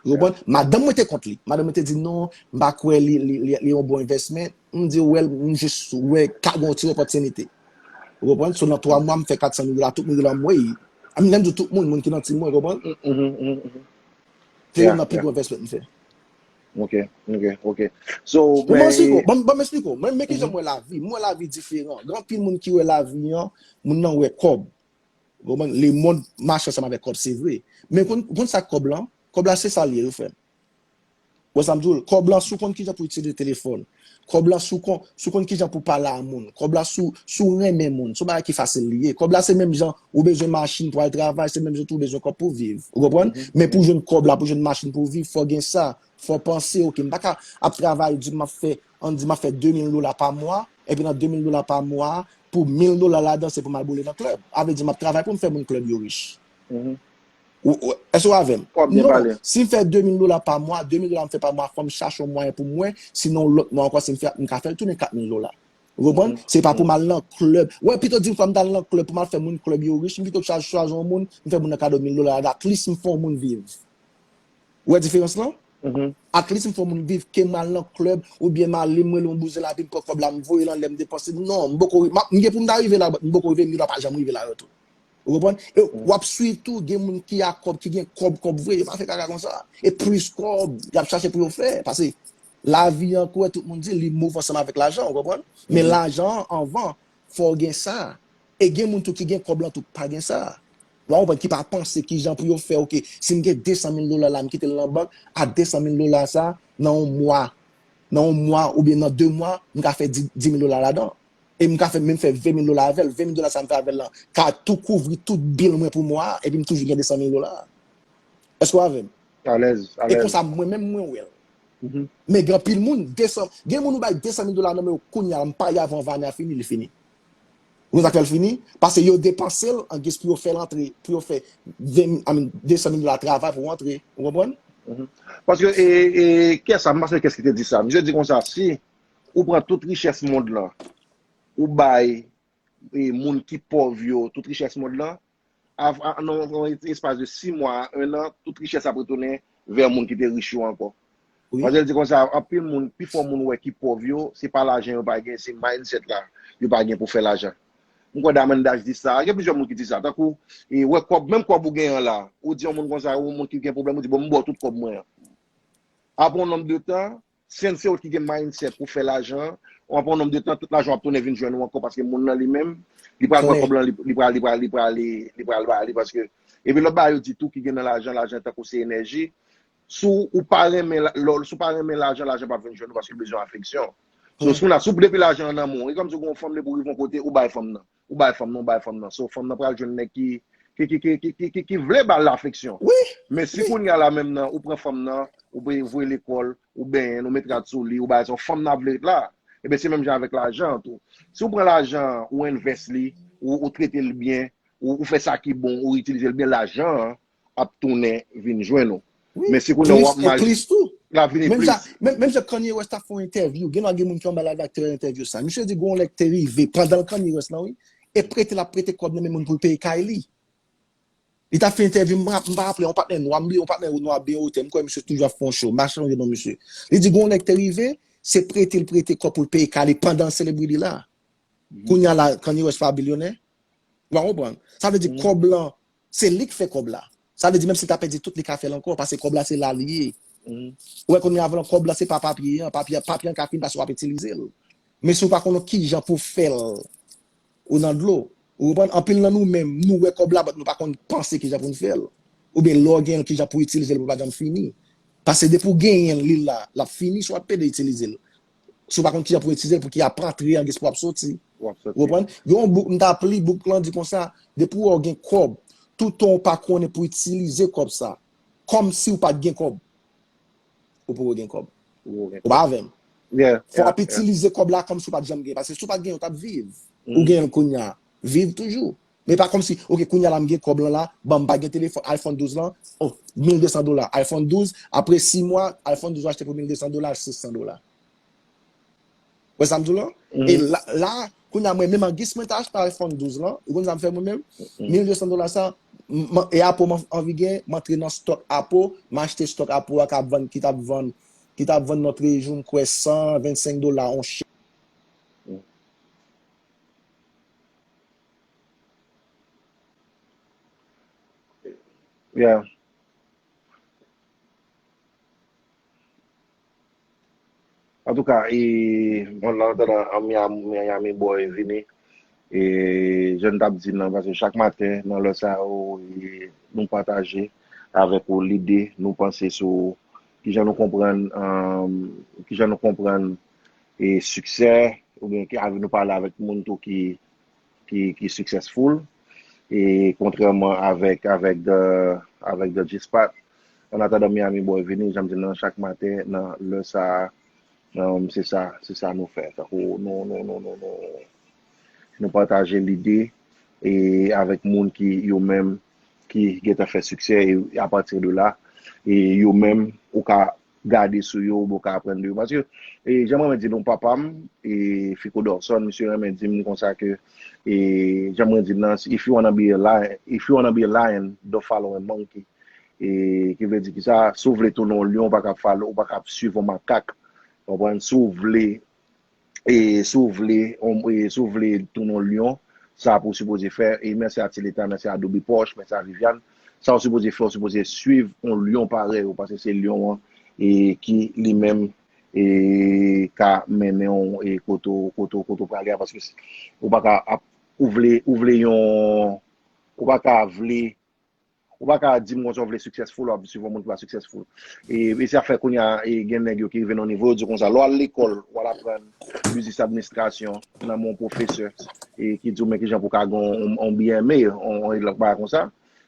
Ou konprann? Madanm mwen te kont li. Madanm mwen te di, "Non, m pa kwè li, li, li, li yon bon investment." M di, "Well, m jis wè ka gen yon ti opòtinite." Ou konprann? So, nan twa mwa, m fè kat san mil dola, tout moun rele m, "Wey." Lè m di tout moun, moun ki nan team mwen, ou konprann? Se youn nan pi gwo investment m fè. Ok, ok, ok. So, ban m esplike w, ban m esplike w. Mwen, men kijan m wè lavi. M wè lavi diferan. Gen anpil moun ki wè lavi an, moun nan wè kòb. Ou konprann? Lemonn mache ansanm avèk kòb, se vre. Men konn, konn sa k kòb lan? Kòb la se sa l ye, wi, frè m. Wè sa m di w? Kòb lan, si w konn kijan pou itilize telefòn. Kòb lan, si w konn, si w konn kijan pou pale a moun. Kòb la, si w, si w renmen moun. Se yon bagay ki fasil li ye. Kòb la, se menm jan ou bezwen machin pou al travay, se menm jan tou ou bezwen kòb pou viv. Ou konprann? Men pou jwenn kòb la, pou jwenn machin pou viv, fò gen sa. Fò w panse, oke, m pa ka ap travay, di m ap fè, ann di m ap fè de mil dola pa mwa, epi nan de mil dola pa mwa, pou mil dola ladan, se pou m al boule nan klèb. A vle di, m ap travay pou m fè moun klèb yo rich. Ou, ou, èske w avè m? Non, si m fè de mil dola pa mwa, de mil dola m fè pa mwa, fò m chache yon mwayen pou m wè, sinon yon lòt mwa ankò, si m fè, m ka fè l tounen kat mil dola. Ou konprann? Se pa pou m al nan klèb. Wè, pito di m fò m t al nan klèb, pou m al fè moun klèb yo rich, m pito chwazi, chwazi yon moun, m fè moun nan kado mil dola, at least m fè yon moun viv. Ou wè diferans lan? At least m fè yon moun viv, ke m al nan klèb, oubyen m ale, m rele yon bouzen la, epi m pran kòb la, m voye l anlè, m depanse. Non, m poko, m gen pou m ta rive la, but m poko rive, m pa janm rive la yo tou. Ou konprann? E w ap swiv tou, gen moun ki a kòb, ki gen kòb, kòb vre, yo pa fè kaka konsa. E plis kòb, y ap chache pou yo fè. Paske lavi an, kwè tout moun di, li move ansanm avèk lajan, ou konprann? Men lajan an, anvan, fò w gen sa. E gen moun tou ki gen kòb lan tou pa gen sa. Ou konprann? Ki pa panse kijan pou yo fè, oke, si m gen de san mil dola la, m kite l nan bank, a de san mil dola sa, nan yon mwa, nan yon mwa oubyen nan de mwa, m ka fè dis mil dola ladan. E m ka fè, menm fè ven mil dola avè l. Ven mil dola sa m fè avè l lan ka tou kouvri tout bil mwen pou mwa a, epi m toujou gen de san mil dola. Èske w avè m? Alèz, alèz. E konsa, mwen menm, mwen wè l. Men gen anpil moun, de san, gen moun ou bay de san mil dola nan men yo kounye a, m parye avè w, ane a fini, li fini. Ou konn sa k fè l fini? Paske yo depanse l an gis pou yo fè l antre, pou yo fè ven, I mean, de san mil dola travay pou antre. Ou konprann? Paske, e, e, kiyès sa, m pa sonje kiyès ki te di sa. Misye di konsa, si ou pran tout richès mond lan, ou bay e, moun ki pòv yo tout richès mond lan, nan yon espas de sis mwa a en an, tout richès ap retounen vè moun ki te rich yo ankò. Paske l di konsa, anpil moun, pifò moun ou wè ki pòv yo, se pa lajan yo pa gen, se mindset la yo pa gen pou fè lajan. M kwè Diamond Dash di sa, gen plizyè moun ki di sa, tankou, e, wè kòb, menm kòb ou genyen an la, ou di yon moun konsa, yon moun ki gen pwoblèm, ou di, "Bon, m ba w tout kòb mwen an." Apre yon nonb de tan, si se ou ki gen mindset pou fè lajan, apre yon nonb de tan, tout lajan w ap tounen vin jwenn ou ankò, paske moun nan li menm, li pral pran kòb lan, li, li pral, li pral, li pral, li, li pral ba li, paske, epi lòt bagay yo di tou ki gen nan lajan, lajan tankou se enèji. Si w pa renmen, la- lò- si w pa renmen lajan, lajan p ap vin jwenn ou paske l bezwen afeksyon. So, si w la, si w depi lajan an nan men w, e kòmsi w gen yon fanm depi w rive yon kote, ou bay fanm nan. Ou bay fanm nan, ou bay fanm nan. So, fanm nan pral jwenn nèg ki, ki, ki, ki, ki, ki, ki, ki vle ba l afeksyon. Men si kounye a la menm nan, ou pran fanm nan, ou voye l lekòl, ou benyen l, ou met rad sou li, ou bay sa, fanm nan ap vle ret la. Ebyen, se menm jan avèk lajan an tou. Si w pran lajan an, ou envès li, ou, ou trete l byen, ou, ou fè sa ki bon, ou itilize l byen, lajan an ap tounen vin jwenn ou. Men si kounye a w ap mal, l ap vini plis. Menm jan Kanye West ap fè yon entèvyou, gen dwa gen moun ki anba live la ki te wè entèvyou sa. Misye di gon lè k te rive, pandan l Kanye West lan, wi, e prete l ap prete kòb nan men moun pou l peye kay li. Li t ap fè entèvyou, m pa, m pa raple, yon patnè nwa, m bliye yon patnè nwa byen wotè, m kwè misye toujou ap fè yon show, m pa sonje non misye. Li di gon lè k te rive, se prete l prete kòb pou l peye kay li pandan l selebre li la. Kounye a la, Kanye West pa bilyonè? Ou pa konprann? Sa vle di kòb lan, se li k fè kòb la. Sa vle di menm si l ta pèdi tout, li ka fè l ankò, paske kòb la se la li ye. Ou wè kounye a, avan kòb la se pa papye an, papye, papye an ka fin paske w ap itilize l. Men si w pa konn kijan pou fè l, ou nan dlo. Ou konprann? Anpil nan nou menm, nou wè kòb la, but nou pa konn panse kijan pou n fè l. Oubyen lè w genyen l, kijan pou itilize l pou l pa janm fini. Paske depi w genyen l, li la, l ap fini, si w ap pede itilize l. Si w pa konn kijan pou itilize l, pou ki ap antre an gis pou ap soti. Ou konprann? Gen yon bouk, m t ap li, bouk lan di konsa, depi w gen kòb, toutan w pa konnen pou itilize kòb sa, kòmsi w pa t gen kòb, ou poko gen kòb. Ou pa avè m? Fò w ap itilize kòb la kòmsi w pa t janm gen, paske si w pa t gen, w t ap viv. Ou gen l kounye a, viv toujou. Men pa kòmsi, oke, kounye a la m gen kòb lan la, bon, m pa gen telefòn, iPhone douz lan, oh, mil de san dola, iPhone douz, apre sis mwa, iPhone douz ou achte pou mil de san dola, sis san dola. Wè sa m di w lan? E la, la, kounye a mwen menm an gis mwen ta achte iPhone douz lan, ou konn sa m fè mwen menm? Mil de san dola sa, M- m- e Apple m anvi gen, m antre nan stock Apple, m achte stock Apple a k ap vann, ki t ap vann, ki t ap vann lòt jou, m kwè san vennsenk dola yon share. Yeah. Antouka, e, bon, nan antandan Miami, Miami Boy vini, e, jan n t ap di nan, paske chak maten, nan lè sa yo, e, nou pataje avèk ou lide, nou panse sou kijan nou konprann, um, kijan nou konprann, e, siksè, oubyen ki, nou pale avèk moun tou ki, ki, ki successful, e kontrèman avèk, avèk The, avèk The G-Spot. An atandan Miami Boy vini, jan m di nan chak maten, nan lè sa a, um, se sa, se sa nou fè. Tankou nou, nou, nou, nou, nou, nou pataje lide e avèk moun ki yo menm ki gentan fè siksè e apati de la, e yo menm ou ka gade sou yo, ou ka aprann de yo. Paske, e, jan mwen di nou, papa m, e, Fico Dorson, misye renmen di m konsa ke, e, jan mwen di nan, if you wanna be a lion, if you wanna be a lion, don't follow a monkey. E, ki vle di ki sa, si w vle tounen yon lyon, ou pa ka follow, ou pa ka swiv yon makak. Ou konprann? Si w vle e si w vle, e si w vle tounen yon lyon, sa pou w sipoze fè, e mèsi a Ti Leta, mèsi a Adobe Posh, mèsi a Viviane, sa w sipoze fè, w sipoze swiv yon lyon parèy ou, paske se lyon an e ki li menm e ka mennen w e kote w, kote w, kote w prale a, paske ou pa ka ap, ou vle, ou vle yon, ou pa ka vle Ou pa ka di m konsa w vle successful, w ap swiv yon moun ki pa successful. E, e sa fè kounye a, e, gen nèg yo ki rive nan yon nivo, yo di w konsa, lè w al lekòl, w al aprann biznis administrasyon nan men yon pwofesè, e ki di w men kijan pou w ka gen yon, yon B M A, yon, yon lòt bagay konsa.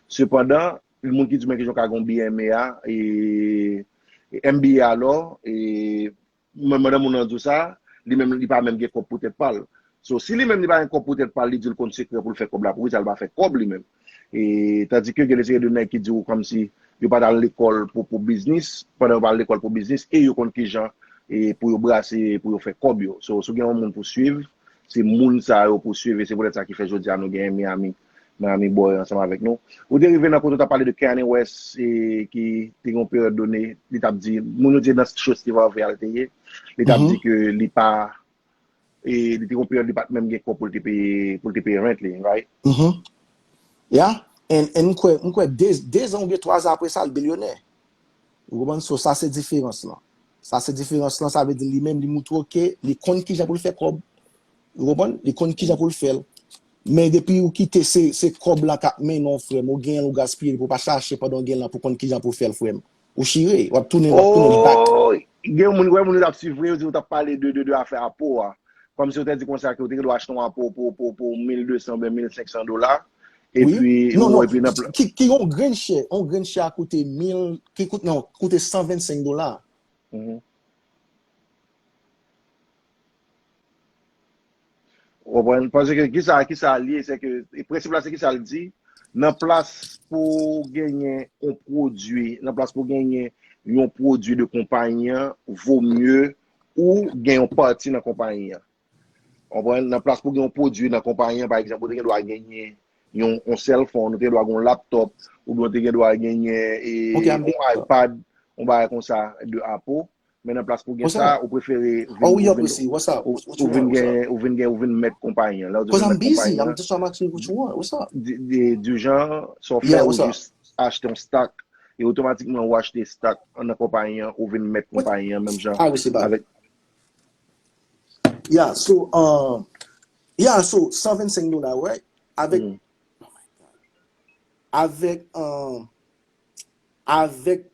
Sepandan, moun ki di w men kijan w ka gen yon B M A a, e, e M B A alò, e, Mwen, madanm ou nan di w sa, li menm, li pa menm gen kòb pou tèt pa l. So, si li menm li pa gen kòb pou tèt pa l, li di l konn sekrè pou l fè kòb la pou li, sa l pa fè kòb li menm. E, tandike gen de seri de nèg ki di w kòmsi yo pa t al lekòl pou, pou biznis, pandan yo pa al lekòl pou biznis, e yo konn kijan e pou yo brase, pou yo fè kòb yo. So, si w gen yon moun pou swiv, se moun sa yo pou swiv, e se poutèt sa ki fè jodi a nou genyen Miami, Miami Boy ansanm avèk nou. Ou te rive nan kote w t ap pale de Kanye West, e, ki te gen yon peryòd done, li t ap di, moun yo di nan show Steve Harvey a l te ye, li t ap di ke li pa, e, li te gen yon peryòd li pa t menm gen kòb pou l te peye, pou l te peye rent li, right? Yeah, and, and m kwè, m kwè de, de zan oubyen twa zan apre sa, l bilyonè. Ou konprann? So, sa se diferans lan. Sa se diferans lan, sa vle di li menm, li moutre w ke li konn kijan pou l fè kòb. Ou konprann? Li konn kijan pou l fè l. Men depi ou kite se, se kòb lan k ap mennen w, frè m, ou genyen l, ou gaspiye l, pou w pa chache pandan w gen l lan pou konn kijan pou w fè l, frè m. Ou chire, w ap tounen, w ap tounen back. Oh, gen moun, wè moun yo t ap swiv vre, yo di w t ap pale de, de, de afè Apo a. Kòmsi w te di konsa ke w te gen dwa achte yon Apo pou, pou, pou mil de san oubyen mil senk san dola. Epi, non, non, epi nan pla- ki, ki yon grenn share, yon grenn share a koute mil, ki koute, non, koute san vennsenk dola. Ou konprann? Paske kisa, kisa l ye, se ke, e prensip la se kisa l di, nan plas pou w genyen yon pwodui, nan plas pou w genyen yon pwodui de konpayi an, vo mye ou gen yon pati nan konpayi an. Ou konprann? Nan plas pou w gen yon pwodui nan konpayi an, pa egzanp, ou te gen dwa genyen yon, yon cell phone, ou te gen dwa gen yon laptop, oubyen ou te gen dwa genyen e, yon iPad, yon bagay konsa de Apple. Men nan plas pou gen sa, ou prefere vin, ou vin, ou vin gen, ou vin gen, ou vin mèt konpayi an. Lè w di ou vin mèt konpayi an, di, di, di jan, sa w fè, ou jis achte yon stock, e otomatikman ou achte stock nan konpayi an, ou vin mèt konpayi an, menm jan avèk. Yeah, so, um, yeah, so, san vennsenk dola, right? Avèk, avèk, um, avèk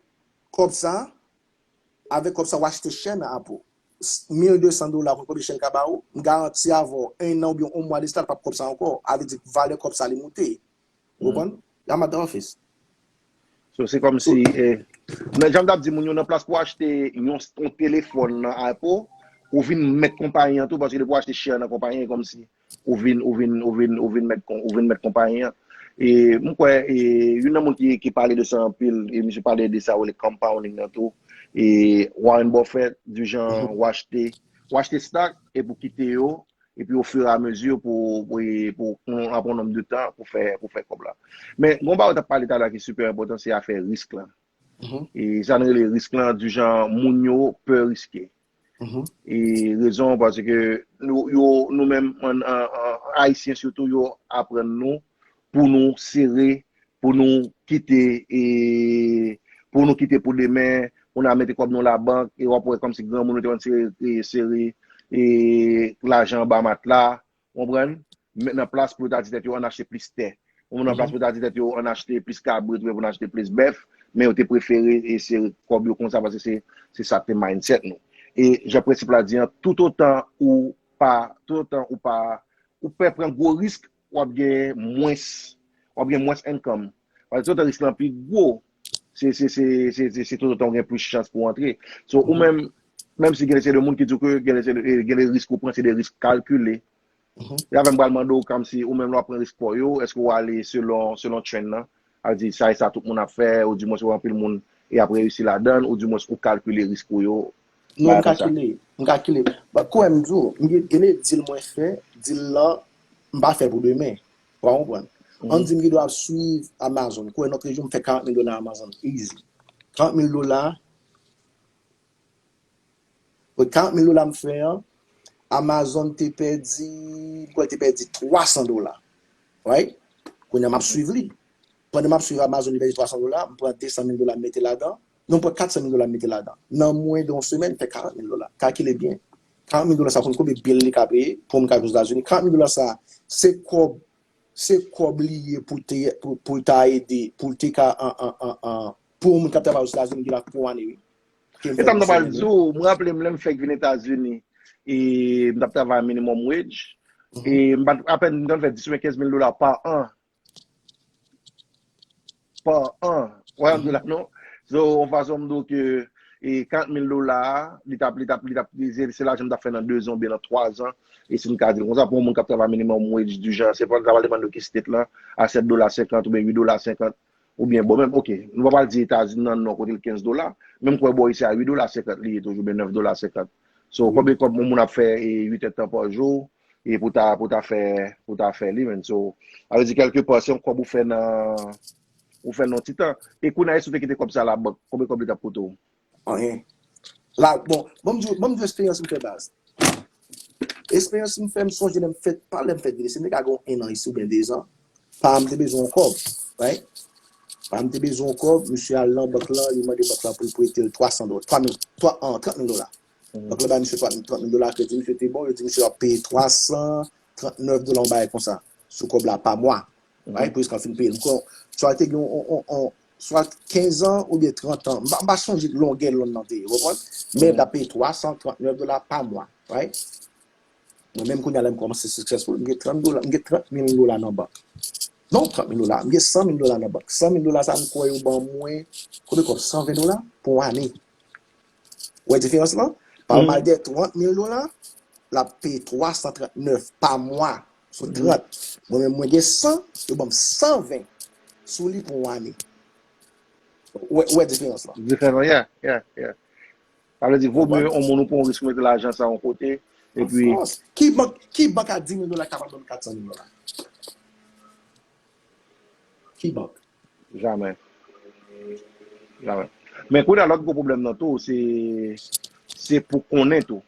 kòb sa, Avèk kòb sa, w achte share nan Apple. Mil de san dola, konn konbyen share l ka ba ou? M garanti avè w, en an oubyen yon mwa de sa, l p ap kòb sa ankò. A vle di, valè kòb sa, li moute. Ou konprann? I'm at the office. So, se kòmsi, eh, nan, jan m t ap di moun yo, nan plas pou w achte yon, yon telefòn nan Apple, ou vin mèt konpayi an tou, paske depi w achte share nan konpayi an, e kòmsi ou vin, ou vin, ou vin, ou vin mèt kon-, ou vin mèt konpayi an. E m kwè, e, youn nan moun ki, ki pale de sa anpil, e misye pale de sa, rele compounding nan tou. E Warren Buffett, di jan, w achte, w achte stock, epi w kite yo, epi ofiramezi pou, pou, pou, pou aprann nonm de tan pou fè, pou fè kòb la. Men, gon bagay w t ap pale talè ki sipè enpòtan, se afè risk lan. E sa n rele risk lan, di jan moun yo pè riske. E rezon, paske nou, yo, nou menm, an, an, an, Ayisyen sitou, yo aprann nou pou nou sere, pou nou kite, e, pou nou kite pou demen, pou n al mete kòb nou labank, e w ap wè kòmsi granmoun yo te konn sere, e, sere, e, lajan anba matla, w konprann? Men nan plas pou yo ta di tèt yo, ann achte plis tè. Ou nan plas pou yo ta di tèt yo, ann achte plis kabrit, oubyen pou n achte plis bèf, men yo te prefere e sere kòb yo konsa, paske se, se sa k te mindset nou. E jan prensip la di an, toutotan ou pa, toutotan ou pa, ou pè pran gwo risk, w ap gen mwens, w ap gen mwens income. Paske toutotan risk lan pi gwo, se, se, se, se, se, se toutotan w gen plis chans pou w antre. So, ou menm, menm si gen de, se de moun ki di w ke gen de, se de, gen de risk ou pran, se de risk kalkile. E avè m pral mande w kòmsi ou menm lè w ap pran risk pa w yo, èske w ale selon, selon trend nan? Al di sa e sa tout moun ap fè, ou dimwens ou wè anpil moun e ap reyisi ladan l, ou dimwens ou kalkile risk ou yo. Non, m kalkile, m kalkile. But kwè m di w, m gen, gen de deal mwen fè, deal lan, m pa fè pou demen. Ou pa konprann? Ann di m gen dwa ap swiv Amazon. Kwè lòt jou m fè karant mil dola Amazon. Easy. Karant mil dola, Pou karant mil dola m fè an, Amazon te pèdi, m kwè te pèdi twa san dola. Right? Kounye a m ap swiv li. Pandan m ap swiv Amazon, li pèdi twa san dola, m pran de san mil dola m mete ladan. Non, m pran kat san mil dola m mete ladan. Nan mwen de yon semèn, m fè karant mil dola. Kalkile byen. Karant mil dola sa, konn konbyen bil li ka peye pou moun k al Ozetazini? Karant mil dola sa, se kòb, se kòb li ye pou te, pou, pou l ta ede, pou l te ka an, an, an, an, pou yon moun k ap travay Ozetazini, gen la pou yon ane, wi. E sa m ta pral di w, m raple m lè m fèk vin Etazini, e m t ap travay minimum wage, e m pa t, apèn m t konn fè dis oubyen kenz mil dola pa an. Pa an. Ou wè sa m di w la, non? So, yon fason m di w ke, e karant mil dola a, li t ap, li t ap, li t ap, se, se lajan m t ap fè nan de zan oubyen nan twa zan, e si m ka di l konsa, pou yon moun k ap travay minimum wage di jan, se pa, m ta pral demann yo ki state lan, a sèt dola senkant oubyen uit dola senkant, oubyen bon, menm, oke, nou pa pral di Etazini nan non kote l kenz dola, men m kwè bò isi a uit dola senkant li ye toujou, oubyen nèf dola senkant. So, konbyen kòb yon moun ap fè, e, uit èdtan pa jou, e pou ta, pou ta fè, pou ta fè li, menn. So, sa vle di kèlke pa, se yon kòb ou fè nan, ou fè nan yon ti tan. E kounye a, si w te kite kòb sa labank, konbyen kòb li t ap koute w? Anyen. La, bon, ban m di w, ban m di w eksperyans m fè baz. Eksperyans m fè, m sonje lè m fèt, pa lè m fèt vini, se nèg la gen yon ennan isi oubyen dezan. Paran m te bezwen yon kòb, right? Paran m te bezwen yon kòb, misye al nan bank lan, li mande bank lan pou l prete l twa san dola, twa mil, twa, an, trant mil dola. Bank lan bay misye twa, trant mil dola kredi, misye te bon, yo di misye ap peye twa san trant nèf dola, yon bagay konsa, sou kòb la pa mwa. Right? Pou jiska l fin peye l. M kwè, swa te gen yon, yon, yon, yon, swa kenz an oubyen trant an. M pa, m pa sonje longè lòn nan te ye, ou konprann? Men l t ap peye twa san trant nèf dola pa mwa, right? Mwen menm kounye a la m kòmanse successful, m gen trant dola, m gen trant mil dola nan bank. Non, trant mil dola, m gen san mil dola nan bank. San mil dola sa m kwè yo ban mwen, konbyen kòb? San ven dola pou yon ane. Ou wè diferans lan? Paske malgre trant mil dola, l ap peye twa san trant nèf pa mwa sou trant. Mwen menm, mwen gen san, yo ban m san ven sou li pou yon ane. Ou wè, ou wè diferans lan? Diferans, yeah, yeah, yeah. Sa vle di, vo mye yon moun ou pran yon risk ou mete lajan sa yon kote, epi. Of course. Ki bank, ki bank a dis mil dola kapab ban m kat san mil dola? Ki bank? Jamè. Jamè. Men kounye a, lòt gwo pwoblèm nan tou, se, se pou konnen tou.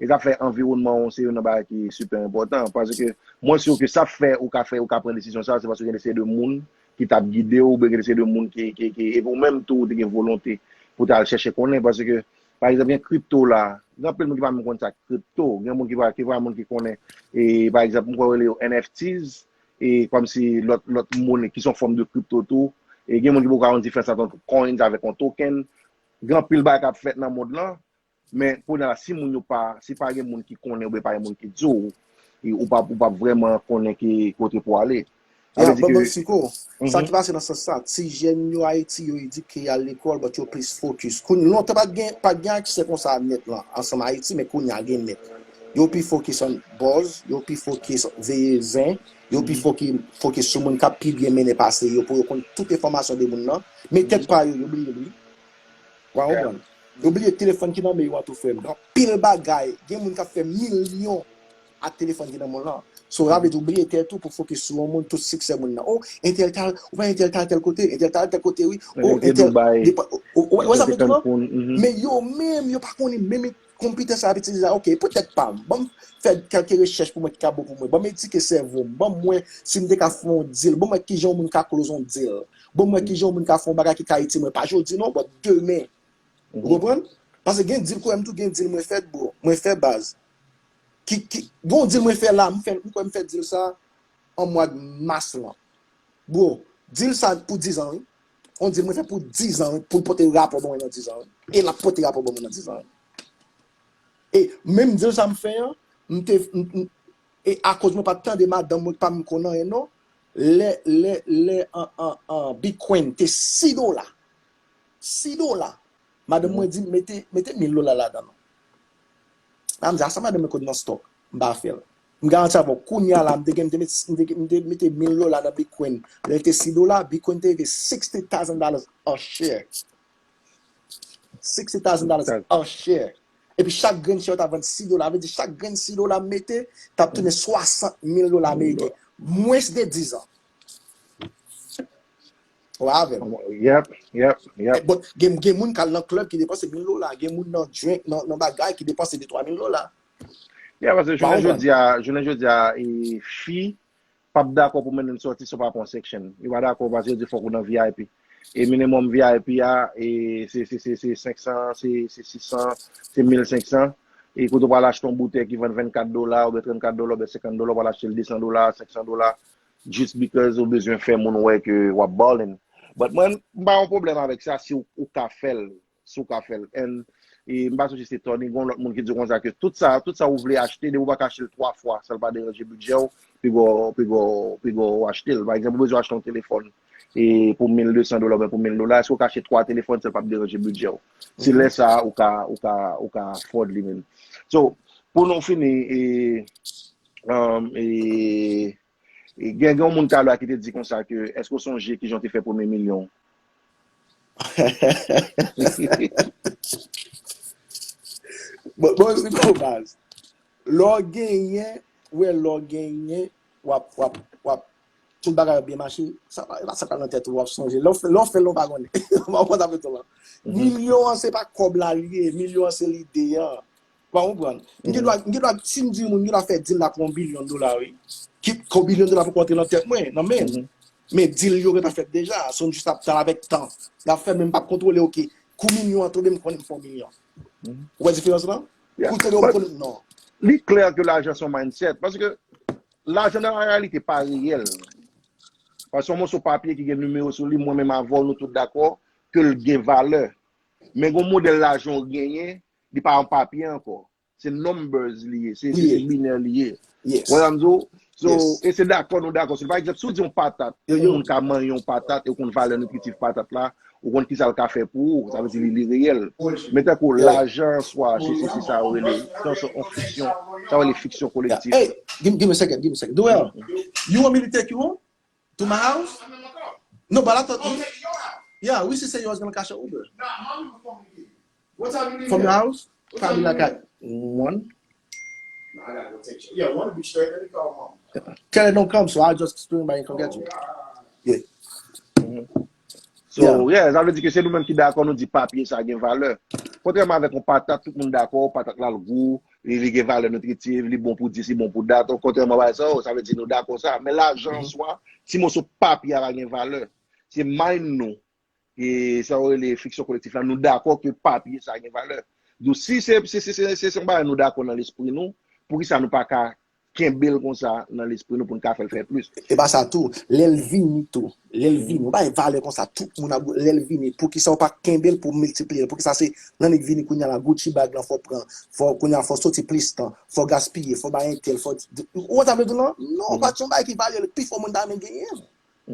E zafè anviwònman w, se youn nan bagay ki sipè enpòtan. Paske mwen si ke sa fè ou ka fè, ou ka pran desizyon sa, se paske gen de seri de moun ki t ap gide w, oubyen gen de seri de moun ki, ki, ki, epi ou menm tou, ou te gen volonte pou w ta al chèche konnen. Paske, pa egzanp, gen kripto la, gen anpil moun ki pa menm konn sa k kripto, gen moun ki pa, ki pa moun ki konnen, e, pa egzanp, m kwè yo rele yo N F Ts, e kòmsi lòt, lòt monnen ki se yon fòm de kripto tou, e gen moun ki poko ka konn diferans ant yon coins avèk yon token. Gen anpil bagay k ap fèt nan mond lan, men kounye a la, si moun yo pa, si pa gen moun ki konnen oubyen pa gen moun ki di w, e ou p ap, ou p ap vrèman konnen ki kote pou w ale. Sa vle di ke, Siko, sa ki pase nan sans sa, ti jèn yo Ayiti, yo edike, y al lekòl, but yo plis focus. Kounye, lontan pa t gen, pa t gen aksè konsa a nèt lan, ansanm Ayiti, men kounye a gen nèt. Yo pi focus on buzz, yo pi focus veye zen, yo pi foki-, focus sou moun k ap pi byen mennen pase yo, pou yo konn tout enfòmasyon de moun nan. Men tèt pa yo, yo bliye li. Ou pa konprann? Yo bliye telefòn ki nan men yo an tou, frè m. Gen anpil bagay, gen moun k ap fè milyon ak telefòn ki nan men w lan. So, sa vle di w bliye tèt ou pou fokis sou yon moun, tout siksè moun nan. Oh, entèl ta al, ou wè entèl ta al tèl kote, entèl ta al tèl kote, wi. Oh, entèl, depa-, ou, ou, ou wè sa m vle di w lan? Men yo menm, yo pa konnen menm konpitans sa ap itilize la. Ok, poutèt pa m, ban m fè kèlke rechèch pou mwen ki ka bon pou mwen. Ban m edike sèvo m. Ban m wè si m te ka fè yon deal. Ban m wè kijan yon moun ka close yon deal. Ban m wè kijan yon moun ka fè yon bagay ki ka itil mwen. Pa jodi non, but demen. Ou konprann? Paske gen deal kwè m tou, gen deal mwen fè, bro. Mwen fè baz. Ki, ki, gen yon deal mwen fè la, m fè, m kwè m fè deal sa an mwa mas lan. Bro, deal sa pou diz an, wi. Yon deal mwen fè pou diz an, wi, pou l pote rapò ban mwen nan diz an, wi. E l ap pote rapò ban mwen nan diz an, wi. E menm deal sa m fè an, m te, m, m, e akoz mwen pa t tande madanm mwen pa m konn anyen non, lè, lè, lè an, an, an Bitcoin te sis dola, sis dola, madanm mwen di m mete, mete mil dola ladan non. La m di, a sa madanm mwen konn nan stock, m pa fè l. M garanti avè w, kounye a la, m te gen, m te met, m te, m te mete mil dola nan Bitcoin. Lè l te sis dola, Bitcoin te rive sixty thousand dollars a share. Sixty thousand dollars a share. Epi chak grenn share ta vann sis dola. Vle di chak grenn sis dola m mete, t ap tounen swasant mil dola ameriken. Mwens de diz an. Ou avè m? Yep, yep, yep. But gen, gen moun k al nan club ki depanse mil dola. Gen moun nan drink, nan, nan bagay ki depanse de twa mil dola. Yeah, paske jounen jodi a, jounen jodi a, e, fi p ap dakò pou mennen l sòti si w pa pran section. Yo pa dakò paske yo di fòk ou nan V I P. E minimum V I P a, e, se, se, se, se senk san, se, se sis san, se mil senk san. E kote w pral achte yon boutèy ki vann vennkat dola, oubyen trannkat dola, oubyen senkant dola, w pral achte l de san dola, senk san dola, just because ou bezwen fè moun wè ke w ap ballin. But mwen, m pa yon pwoblèm avèk sa si w, ou ka fè l. Si w ka fè l. And, e, m pa sonje se Tony, gen yon lòt moun ki di konsa ke tout sa, tout sa ou vle achte, depi ou pa ka achte l twa fwa, san l pa deranje bidjè w, piga w, piga w, piga w achte l. Pa egzanp, ou bezwen achte yon telefòn, e, pou mil de san dola oubyen pou mil dola, èske w ka achte twa telefòn san l p ap deranje bidjè w? Se lè sa a ou ka, ou ka, ou ka afford li menm. So, pou nou fini, e, um, e, E gen, gen yon moun talè a ki te di konsa ke, èske w sonje kijan w te fè premye milyon w? Bon, bon, se bon baz. Lè w genyen, ou wè lè w genyen, w ap, w ap, w ap, tout bagay ap byen mache, sa pa, sa pa nan tèt ou, w ap sonje. Lè w fè, lè w fè l, ou pa konnen. Ou pa konn sa fè tou la. Milyon an, se pa kòb la li ye, milyon an, se lide an. Ou pa konprann? M gen dwa, m gen dwa, si m di moun, m gen dwa fè deal la pou yon bilyon dola, wi. Kit ke yon bilyon dola poko antre nan tèt mwen, nan men m. Men deal yo gentan fèt deja. So, m jis ap tann avèk tan. L ap fè, men m p ap kontwole, ok. Kou milyon an tonbe, m konnen m fè yon milyon. Ou wè diferans lan? Kou l tonbe, m konnen, non. Li klè ke lajan se yon mindset. Paske lajan nan la reyalite pa reyèl. Paske yon moso papye ki gen nimewo sou li, mwen menm avè w, nou tout dakò ke l gen valè. Men gen yon modèl lajan w genyen, li pa yon papye ankò. Se numbers li ye, se, se, se binè li ye. Ou wè sa m di w? So, e se dakò nou dakò sou li. Pa egzanp, si w di yon patat, yon moun ka manyen yon patat e w konn valè nitritif patat la, ou konn kisa l ka fè pou ou, sa vle di li, li reyèl. Men tankou lajan an swa, se, se, se sa yo rele, se yon sòt yon fiksyon, sa yo rele fiksyon kolektif. Hey, give, give me a second, give me a second. Doel, you want me to take you home? To my house? No, but I thought you, yeah, we should say yours gonna catch an Uber. From your house? Probably like at one. Kelly don't come, so I'll just swing by and come get you. Yeah. So, yeah, sa vle di ke se nou menm ki dakò, nou di papye sa gen valè. Kontrèman avèk yon patat, tout moun dakò, patat la l gou, li, li gen valè nitritif, li bon pou dis, li bon pou dat. Kontrèman bagay sa yo, sa vle di nou dakò sa. Men lajan an swa, ti moso papye a pa gen valè. Se mind nou, e sa yo rele fiksyon kolektif la, nou dakò ke papye sa gen valè. Donk, si se, se, se, se, se, se yon bagay nou dakò nan lespri nou, poukisa nou pa ka kenbe l konsa nan lespri nou pou n ka fè l fè plis. E pa sa tou, lè l vini tou, lè l vini, ou bay valè konsa, tout moun ap, lè l vini, poukisa w pa kenbe l pou w miltipliye l? Poukisa se nan li k vini kounye a la, Gucci bag lan fò pran, fò kounye a fò soti plis tan, fò gaspiye, fò bay entèl, fò, ou wè sa m vle di w lan? Non, pa t yon bagay ki valye, pi fò moun ta renmen genyen l.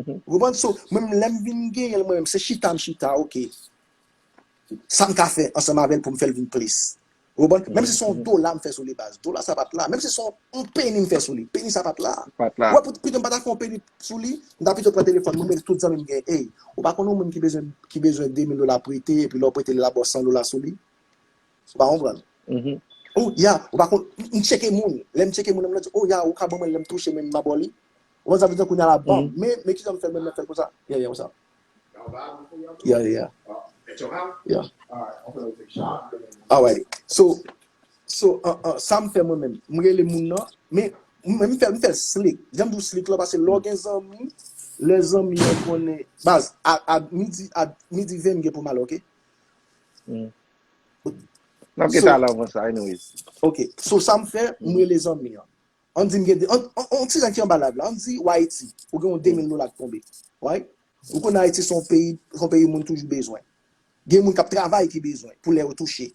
Ou konprann? So, mwen menm, lè m vin genyen l, mwen menm, se chita m chita, ok. Sa m ka fè ansanm avè l pou m fè l vin plis? Ou konprann? Menm si se yon dola m fè sou li baz, dola sa pa t la. Menm si se yon, yon peni m fè sou li, peni sa pa t la. Ou wè, pou, pito m pa ta fè yon peni sou li, m ta pito pran telefòn mwen, mele tout zanmi m gen. Ey, ou pa konn yon moun ki bezwen, ki bezwen de mil dola prete, epi lè w prete l, l ap ba w san dola sou li? Ou pa konprann? Oh, ya, ou pa konn, m tcheke moun. Lè m tcheke moun, m di, oh, ya, ou ka ban mwen, lè m touche, mwen, m a ba w li. Ou konn sa m vle di, kounye a la, bam. Men, men ki jan m fè, mwen, m fè l konsa. Yeah, yeah, what's up? Yeah, yeah, yeah. Yeah. Alright. So, so, uh, uh, sa m fè mwen menm. M rele moun nan, men, men m fè, m fè l slick. Jan m di w slick la, paske lè w gen zanmi, lè zanmi an konnen, baz, a, a midi, a midi ven m gen pou m ale, ok? N ap gen talè avan sa, anyways. Ok, so sa m fè, m rele zanmi an. Ann di m gen, on ti nèg ki anba live la, ann di w Ayiti, ou gen yon de mil dola k tonbe. Right? Ou konnen Ayiti se yon peyi, se yon peyi moun toujou bezwen. Gen moun k ap travay ki bezwen, pou lè yo touche.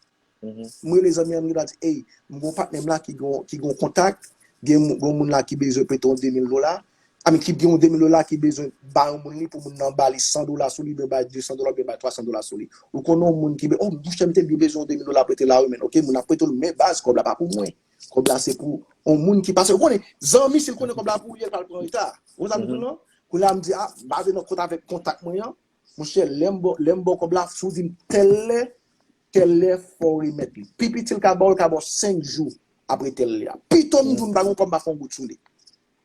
M rele zanmi an, m rele a di, ey, m gen yon patnè m la ki gen, ki gen yon kontak, gen, gen yon moun la ki bezwen prete yon de mil dola, I mean, ki gen yon de mil dola ki bezwen ba yon moun li pou moun nan ba li san dola sou li, oubyen ba de san dola, oubyen ba twa san dola sou li. Ou konnen yon moun ki, oh, monchè, m te byen bezwen yon de mil dola prete la, wi, men, ok, moun ap prete w l, men baz, kòb la pa pou mwen. Kòb la se pou yon moun ki pase. Ou konnen, zanmi, si l konnen kòb la pou li, l pral pran reta. Ou sa m di non? Kounye a m di, ah, m pa vle nan kont avèk kontak mwen an. Monchè, lè m ba w, lè m ba w kòb la, si w di m tèl lè, tèl lè, fò w remèt li. Pi piti l ka ba w, l ka ba w senk jou apre tèl lè a. Pito m di w m pa gen kòb, m pa fè yon goud sou li.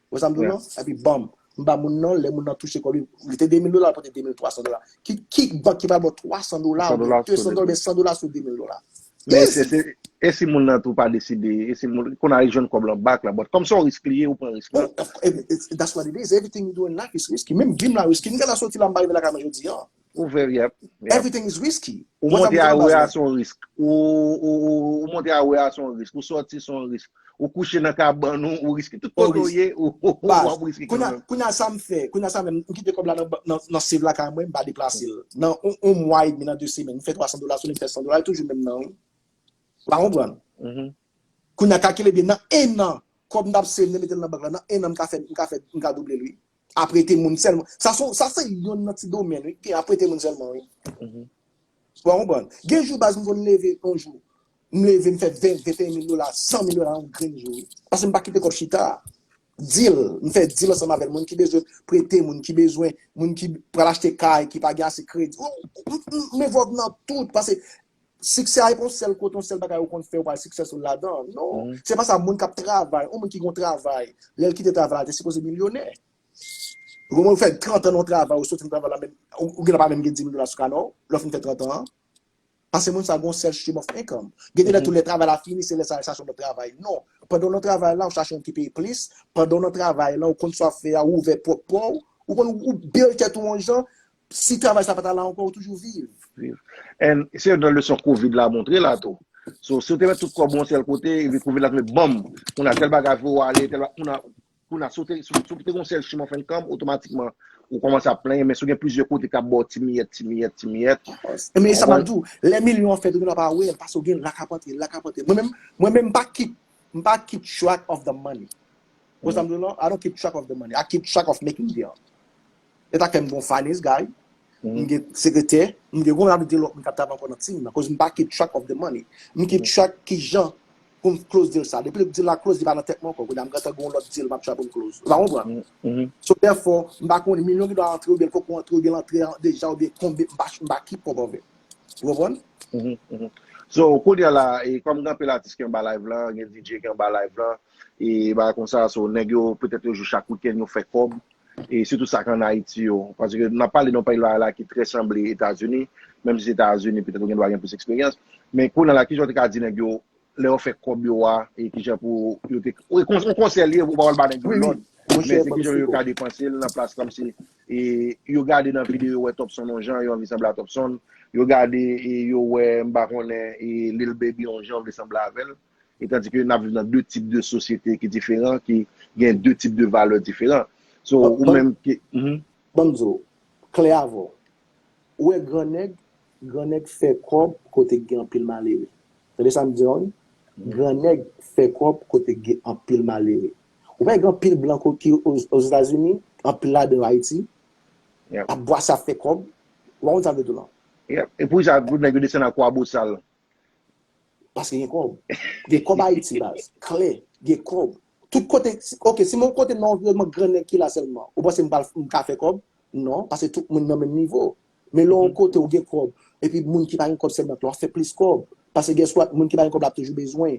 Ou sa m di w non? Epi banm, m ba moun nan, lè moun nan touche kòb li, li te de mil dola, l pote de mil twa san dola. Ki, ki bank ki pral ba w twa san dola, oubyen de san dola, oubyen san dola sou de mil dola? Men e si, e si moun nan tou pa deside, e si moun, kounye a li jwenn kòb lan back la, but kòm se yon risk li ye, ou pran risk lan. That's what it is. Everything you do in life is risky. Menm vi m la risky. M gentan soti la, m pa rive lakay mwen jodi a. Ou very, yep. Everything is risky. Ou monte a wè a se yon risk. Ou, ou, ou, ou monte a wè a se yon risk. Ou soti se yon risk. Ou kouche nan kabann ou, ou riske. Tout kote ou ye, ou, ou, ou ap riske kanmenm. Kounye a sa m fè, kounye a sa menm, m kite kòb la nan, nan, nan safe lakay mwen, m pa deplase l. Nan yon, yon mwa edmi, nan de semèn, m fè twa san dola sou li, m fè san dola, li toujou menm nan, wi. Ou pa konprann? Kounye a kalkile byen, nan en an, kòb m t ap save, m te mete l nan bank la, nan en an, m ka fè, m ka fè, m ka double l, wi. Ap prete moun sèlman. Sa se, sa se yonn nan ti domèn, wi. Ap prete moun sèlman, wi. Ou pa konprann? Gen jou baz m konn leve yon jou. M leve, m fè ven, venteyen mil dola, san mil dola yon grenn jou, wi. Paske m pa kite kòb chita. Deal. M fè deal ansanm avèk moun ki bezwen prete, moun ki bezwen, moun ki pral achte kay, ki pa gen ase kredi. M, m, m envolve nan tout. Paske siksè a e pa yon sèl kote, yon sèl bagay ou konn fè, ou pral successful ladan. Non. Se pa sa, moun k ap travay, yon moun ki gen yon travay, lè l kite travay la, te sipoze milyonè. Ou konprann, ou fè trant an nan yon travay, ou soti nan travay la, menm, ou, ou gentan pa menm gen di mil dola sou kanè w, lè w fin fè trant an an. Paske moun sa gen yon sèl stream of income. Gen de lè tou lè travay la fini, se lè sa l chache yon lòt travay. Non. Pandan w nan travay la, ou chache yon ki peye plis. Pandan w nan travay la, ou konn sa w ap fè a, ou ouvè pwòp pa w. Ou konn ou build tèt ou yon jan, si travay sa pa ta la ankò, ou toujou viv. And se yon leson covid la montre la tou. So, si w te mèt tout kòb ou yon sèl kote, epi covid la tonbe, banm, kounye a tèl bagay fè w ale, tèl bagay, kounye a, kounye a, si w te, si, si w te gen yon sèl stream of income, otomatikman, ou kòmanse ap plenyen, men si w gen plizyè kote k ap ba w ti miyèt, ti miyèt, ti miyèt. Men sa m ap di w, lè milyon an fèt, ou gentan pa wè l, paske w gen la k ap antre, la k ap antre. Mwen menm, mwen menm, m pa keep, m pa keep track of the money. Ou sa m di w non? I don't keep track of the money. I keep track of making deal. E ta fè m gen yon finance guy, m gen sekretè, m gen, konn ap di lòt moun k ap travay ankò nan team nan, cause m pa keep track of the money. M keep track kijan pou m close deal sa. Depi deal la close, li pa nan tèt mwen ankò. Kounye a m gentan gen yon lòt deal m ap try pou m close. Ou pa konprann? So therefore, m pa konnen milyon ki dwe antre, oubyen l poko antre, oubyen l antre deja, oubyen konbyen, m pa, m pa keep up avè l. Ou konprann? So, kounye a la, e kòm gen anpil atis ki anba live lan, gen D J ki anba live lan, e bagay konsa, so, nèg yo, petèt yo jwe chak wikenn, yo fè kòb, e sitou sa k ann Ayiti yo. Paske n ap pale nan yon peyi la, la ki trè sanble Etazini, menm si Etazini, petèt ou gen dwa gen plis eksperyans, men kounye a la, kijan w te ka di nèg yo, lè yo fè kòb yo a, e kijan pou yo te, yon konsèy li ye, ou pa pral ba nèg yo lòd, men se kijan yo ka depanse l nan plas kòmsi, e yo gade nan videyo, yo wè Topson yon jan, yo anvi sanble a Topson, yo gade, e yo wè, m pa konnen, e Lil Baby yon jan, yo vle sanble avè l, e tandike n ap viv nan de tip de sosyete ki diferan, ki gen de tip de valè diferan. So, ou menm ki, Ban m di w, klè avè w. Ou wè gran nèg, gran nèg fè kòb kote k gen anpil malere. Tande sa m di w wi? Gran nèg fè kòb kote k gen anpil malere. Ou pa wè gen anpil blan ki Ozetazini, anpil ladan yo Ayiti, ap bwase, ap fè kòb. Ou pa konn sa m vle di w lan? E poukisa tout nèg yo desann nan Kwabosal? Paske gen kòb. Gen kòb Ayiti, baz. Klè, gen kòb. Tout kote, ok, si m yon kote nan anviwònman gran nèg ki la sèlman, ou panse m pral, m ka fè kòb? Non, paske tout moun nan menm nivo. Men lè w yon kote ou gen kòb, epi moun ki pa gen kòb sèlman, w ap fè plis kòb. Paske guess what, moun ki pa gen kòb la ap toujou bezwen.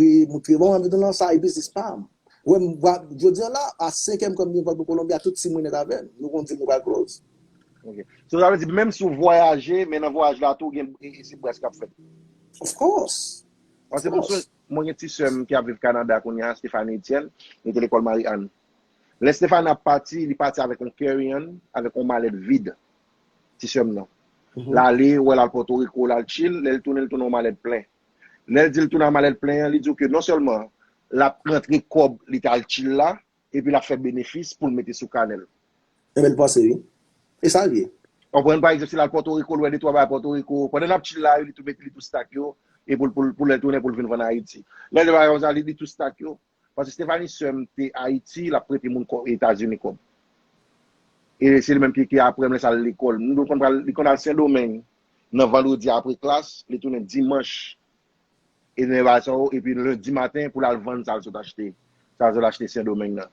moutre, moutre. Bon, an nan sa, e biznis pa m. Wè, m, wa- jodi a la, a senk è m, kòm m vin vòt pou Kolonbi a, tout timoun nèt avè m. Nou konn di nou pral close. Ok. So, sa vle di, menm si w vwayaje, men nan vwayaj la tou, gen e- e se bras k ap fèt. Of course. Paske mwen sonje, mwen gen ti sè m ki ap viv Kanada kounye a, Stéphanie Etienne, li te lekòl Marie Anne. Lè Stéphanie ap pati, li pati avèk yon carry-on, avèk yon malèt vid. Ti sè m nan. L ale, wè l al Pòtoriko, l al chill, lè l tounen, l tounen yon malèt plen. Lè l di l tounen ak malèt plen an, li di w ke non sèlman l ap rantre kòb li t al chill la, epi l ap fè benefis pou l mete sou kanè l. E bèl panse, wi. E sa l ye. Konprann, pa egzanp, si l al Pòtoriko, l wè de twa bagay Pòtoriko, pandan l ap chill la, li tou mete, li tou stak yo, e pou l, pou l, pou lè l tounen, pou l vin vann Ayiti. Lè l bagay konsa, li, li tou stak yo. Paske Stéphanie sè m te Ayiti, l ap prete moun kò-, Etazini kòb. E se li menm ki, ki apre m lè sa l lekòl. Nou konn pral, li konn al Sendomeng nan vandredi apre klas, li tounen dimanch. E nan bagay sa yo, epi lendi maten pou l al vann sa l sot achte. Sa l sot achte Sendomeng nan.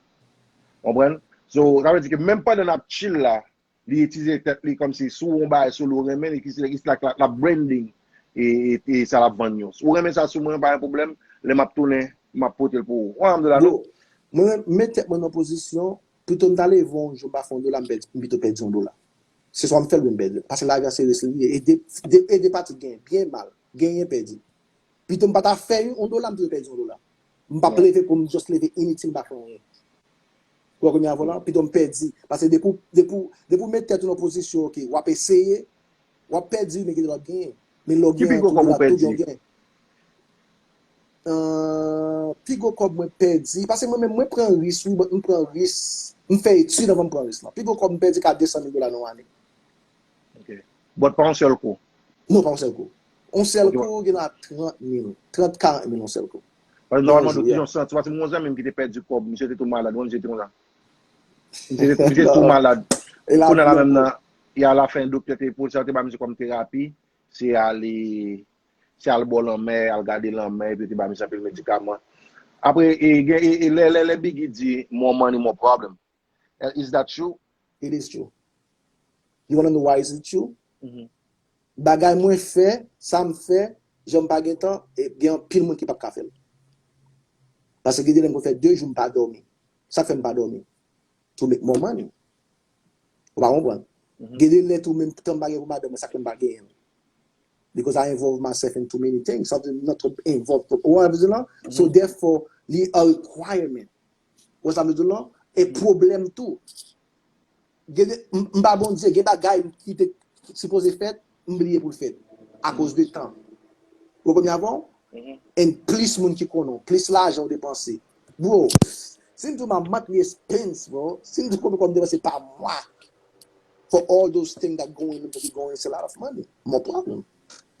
Konprann? So, sa vle di ke menm pandan n ap chill la, li itilize tèt li kòmsi si w yon bagay sou li w renmen, li ki se la k l ap branding e, e, e sa l ap vann yo. Si w renmen sa sou mwen, pa gen pwoblèm, lè m ap tounen, m ap pote l pou ou. Ou wè sa m di w la, non? Bro, mwen, mwen met tèt mwen nan pozisyon, pito m ta leve yon jou, m pa fè yon dola, m pèdi, m pito pèdi yon dola. Se swa m fè l oubyen m pèdi l. Paske lavi a se risk li ye. E de, de, e de pati gen, byen mal, genyen pèdi. Pito m pa ta fè yon dola, m pito pèdi yon dola. M p ap leve pou m just leve initil, m pa fè anyen. Ou wè kounye a, vwala, pito m pèdi. Paske depi w, depi w, depi w met tèt ou nan pozisyon, ok, w ap eseye, w ap pèdi, men gen dwa w ap genyen. Men lè w Ki pi genyen, gwo tou kòb ou dola, tou pèdi? Gen w genyen. Euh, pi gwo kòb mwen pèdi, paske mwen menm, mwen pran risk, wi, but mwen pran risk. M fè etid anvan m pran risk lan. Pi gwo kòb m pèdi ka de san mil dola nan yon ane. Ok. But pa yon sèl kou. Non, pa yon sèl kou. Yon sèl kou, gen nan trant mil, trant, karant mil yon sèl kou. Paske nòmalman, doktè Jean Santi, paske mwen yon zanmi m ki te pèdi kòb, misye te tou malad, mwen, misye te konsa. Misye te, misye te tou malad. Kounye a la menm nan, e alafen, doktè te, pwofesè te ba misye kòm terapi, se ale, se al bò lanmè, al gade lanmè, epi yo te ba misye anpil medikaman. Apre, e, gen, e, e lè, lè, lè Biggie di, more money, more problem. Uh, is that true? It is true. You wanna know why is it true? Bagay mwen fè, sa m fè, jan m pa gen tan, e gen anpil moun ki p ap ka fè l. Paske gen de lè m konn fè de jou m pa dòmi. Sa k fè m pa dòmi? To make more money. Ou pa konprann? Gen de lè tou, menm tan m pa gen pou m al dòmi, sa k fè m pa genyen l. Because I involve myself in too many things. Sa vle di m nan twòp involve twòp. Ou wè sa m vle di la? So therefore, li a requirement. Ou wè sa m vle di la? E pwoblèm tou. Gen de, m, m pa Bondye, gen bagay ki te sipoze fèt, m bliye pou l fèt. Akoz de tan. Ou konprann avè w? And plis moun ki konnen w, plis lajan w depanse. Bro, si m di w my monthly expense, bro, si m di w konbyen kòb m depanse pa mwa for all those things that going into the going, it's a lot of money. More problem.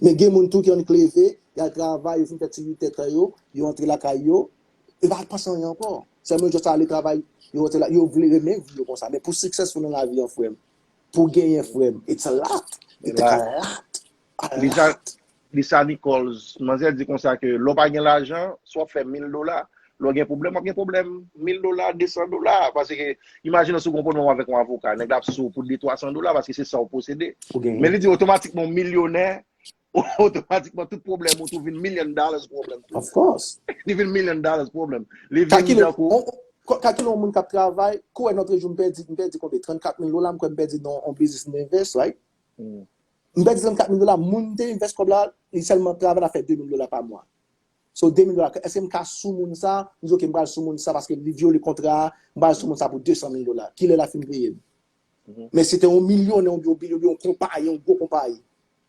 Men gen moun tou ki annik leve, y al travay, yo fin fè ti uit èdtan yo, yo antre lakay yo, yo pa panse anyen ankò. Sèlman yo just ale travay, yo antre la, yo vle renmen vi yo konsa. Men pou successful nan lavi an, frè m, pou genyen, frè m, it's a lot. It take a lot. A Lisa, lot. Lisa Nichols, manzè di konsa ke lè w pa gen lajan, si w ap fè mil dola, lè w gen pwoblèm, w ap gen pwoblèm mil dola, de san dola. Paske, imajine si w gen yon pwoblèm avèk yon avoka, nèg la ap sou w pou de twa san dola, paske se sa w posede. Ou genyen. Men li di otomatikman w milyonè, otomatikman tout pwoblèm ou tou vin million dollars problem tou. Of course. Li vin million dollars problem. Li vin Kalkile, tankou on, on, kalkile yon moun k ap travay, kouwè nan trant jou m pèdi, m pèdi konbyen? Trannkat mil dola, m kwè m pèdi nan yon biznis m te invest, right? M pèdi trannkat mil dola, moun m te invest kòb la, li sèlman travay la fè de mil dola pa mwa. So, de mil dola, èske m ka sou moun sa? M di, ok, m pral sou moun sa paske li vyole kontra a, m pral sou moun sa pou de san mil dola. Kilè l ap fin peye m? Men si te yon milyonè, oubyen, oubyen yon konpayi, yon gwo konpayi,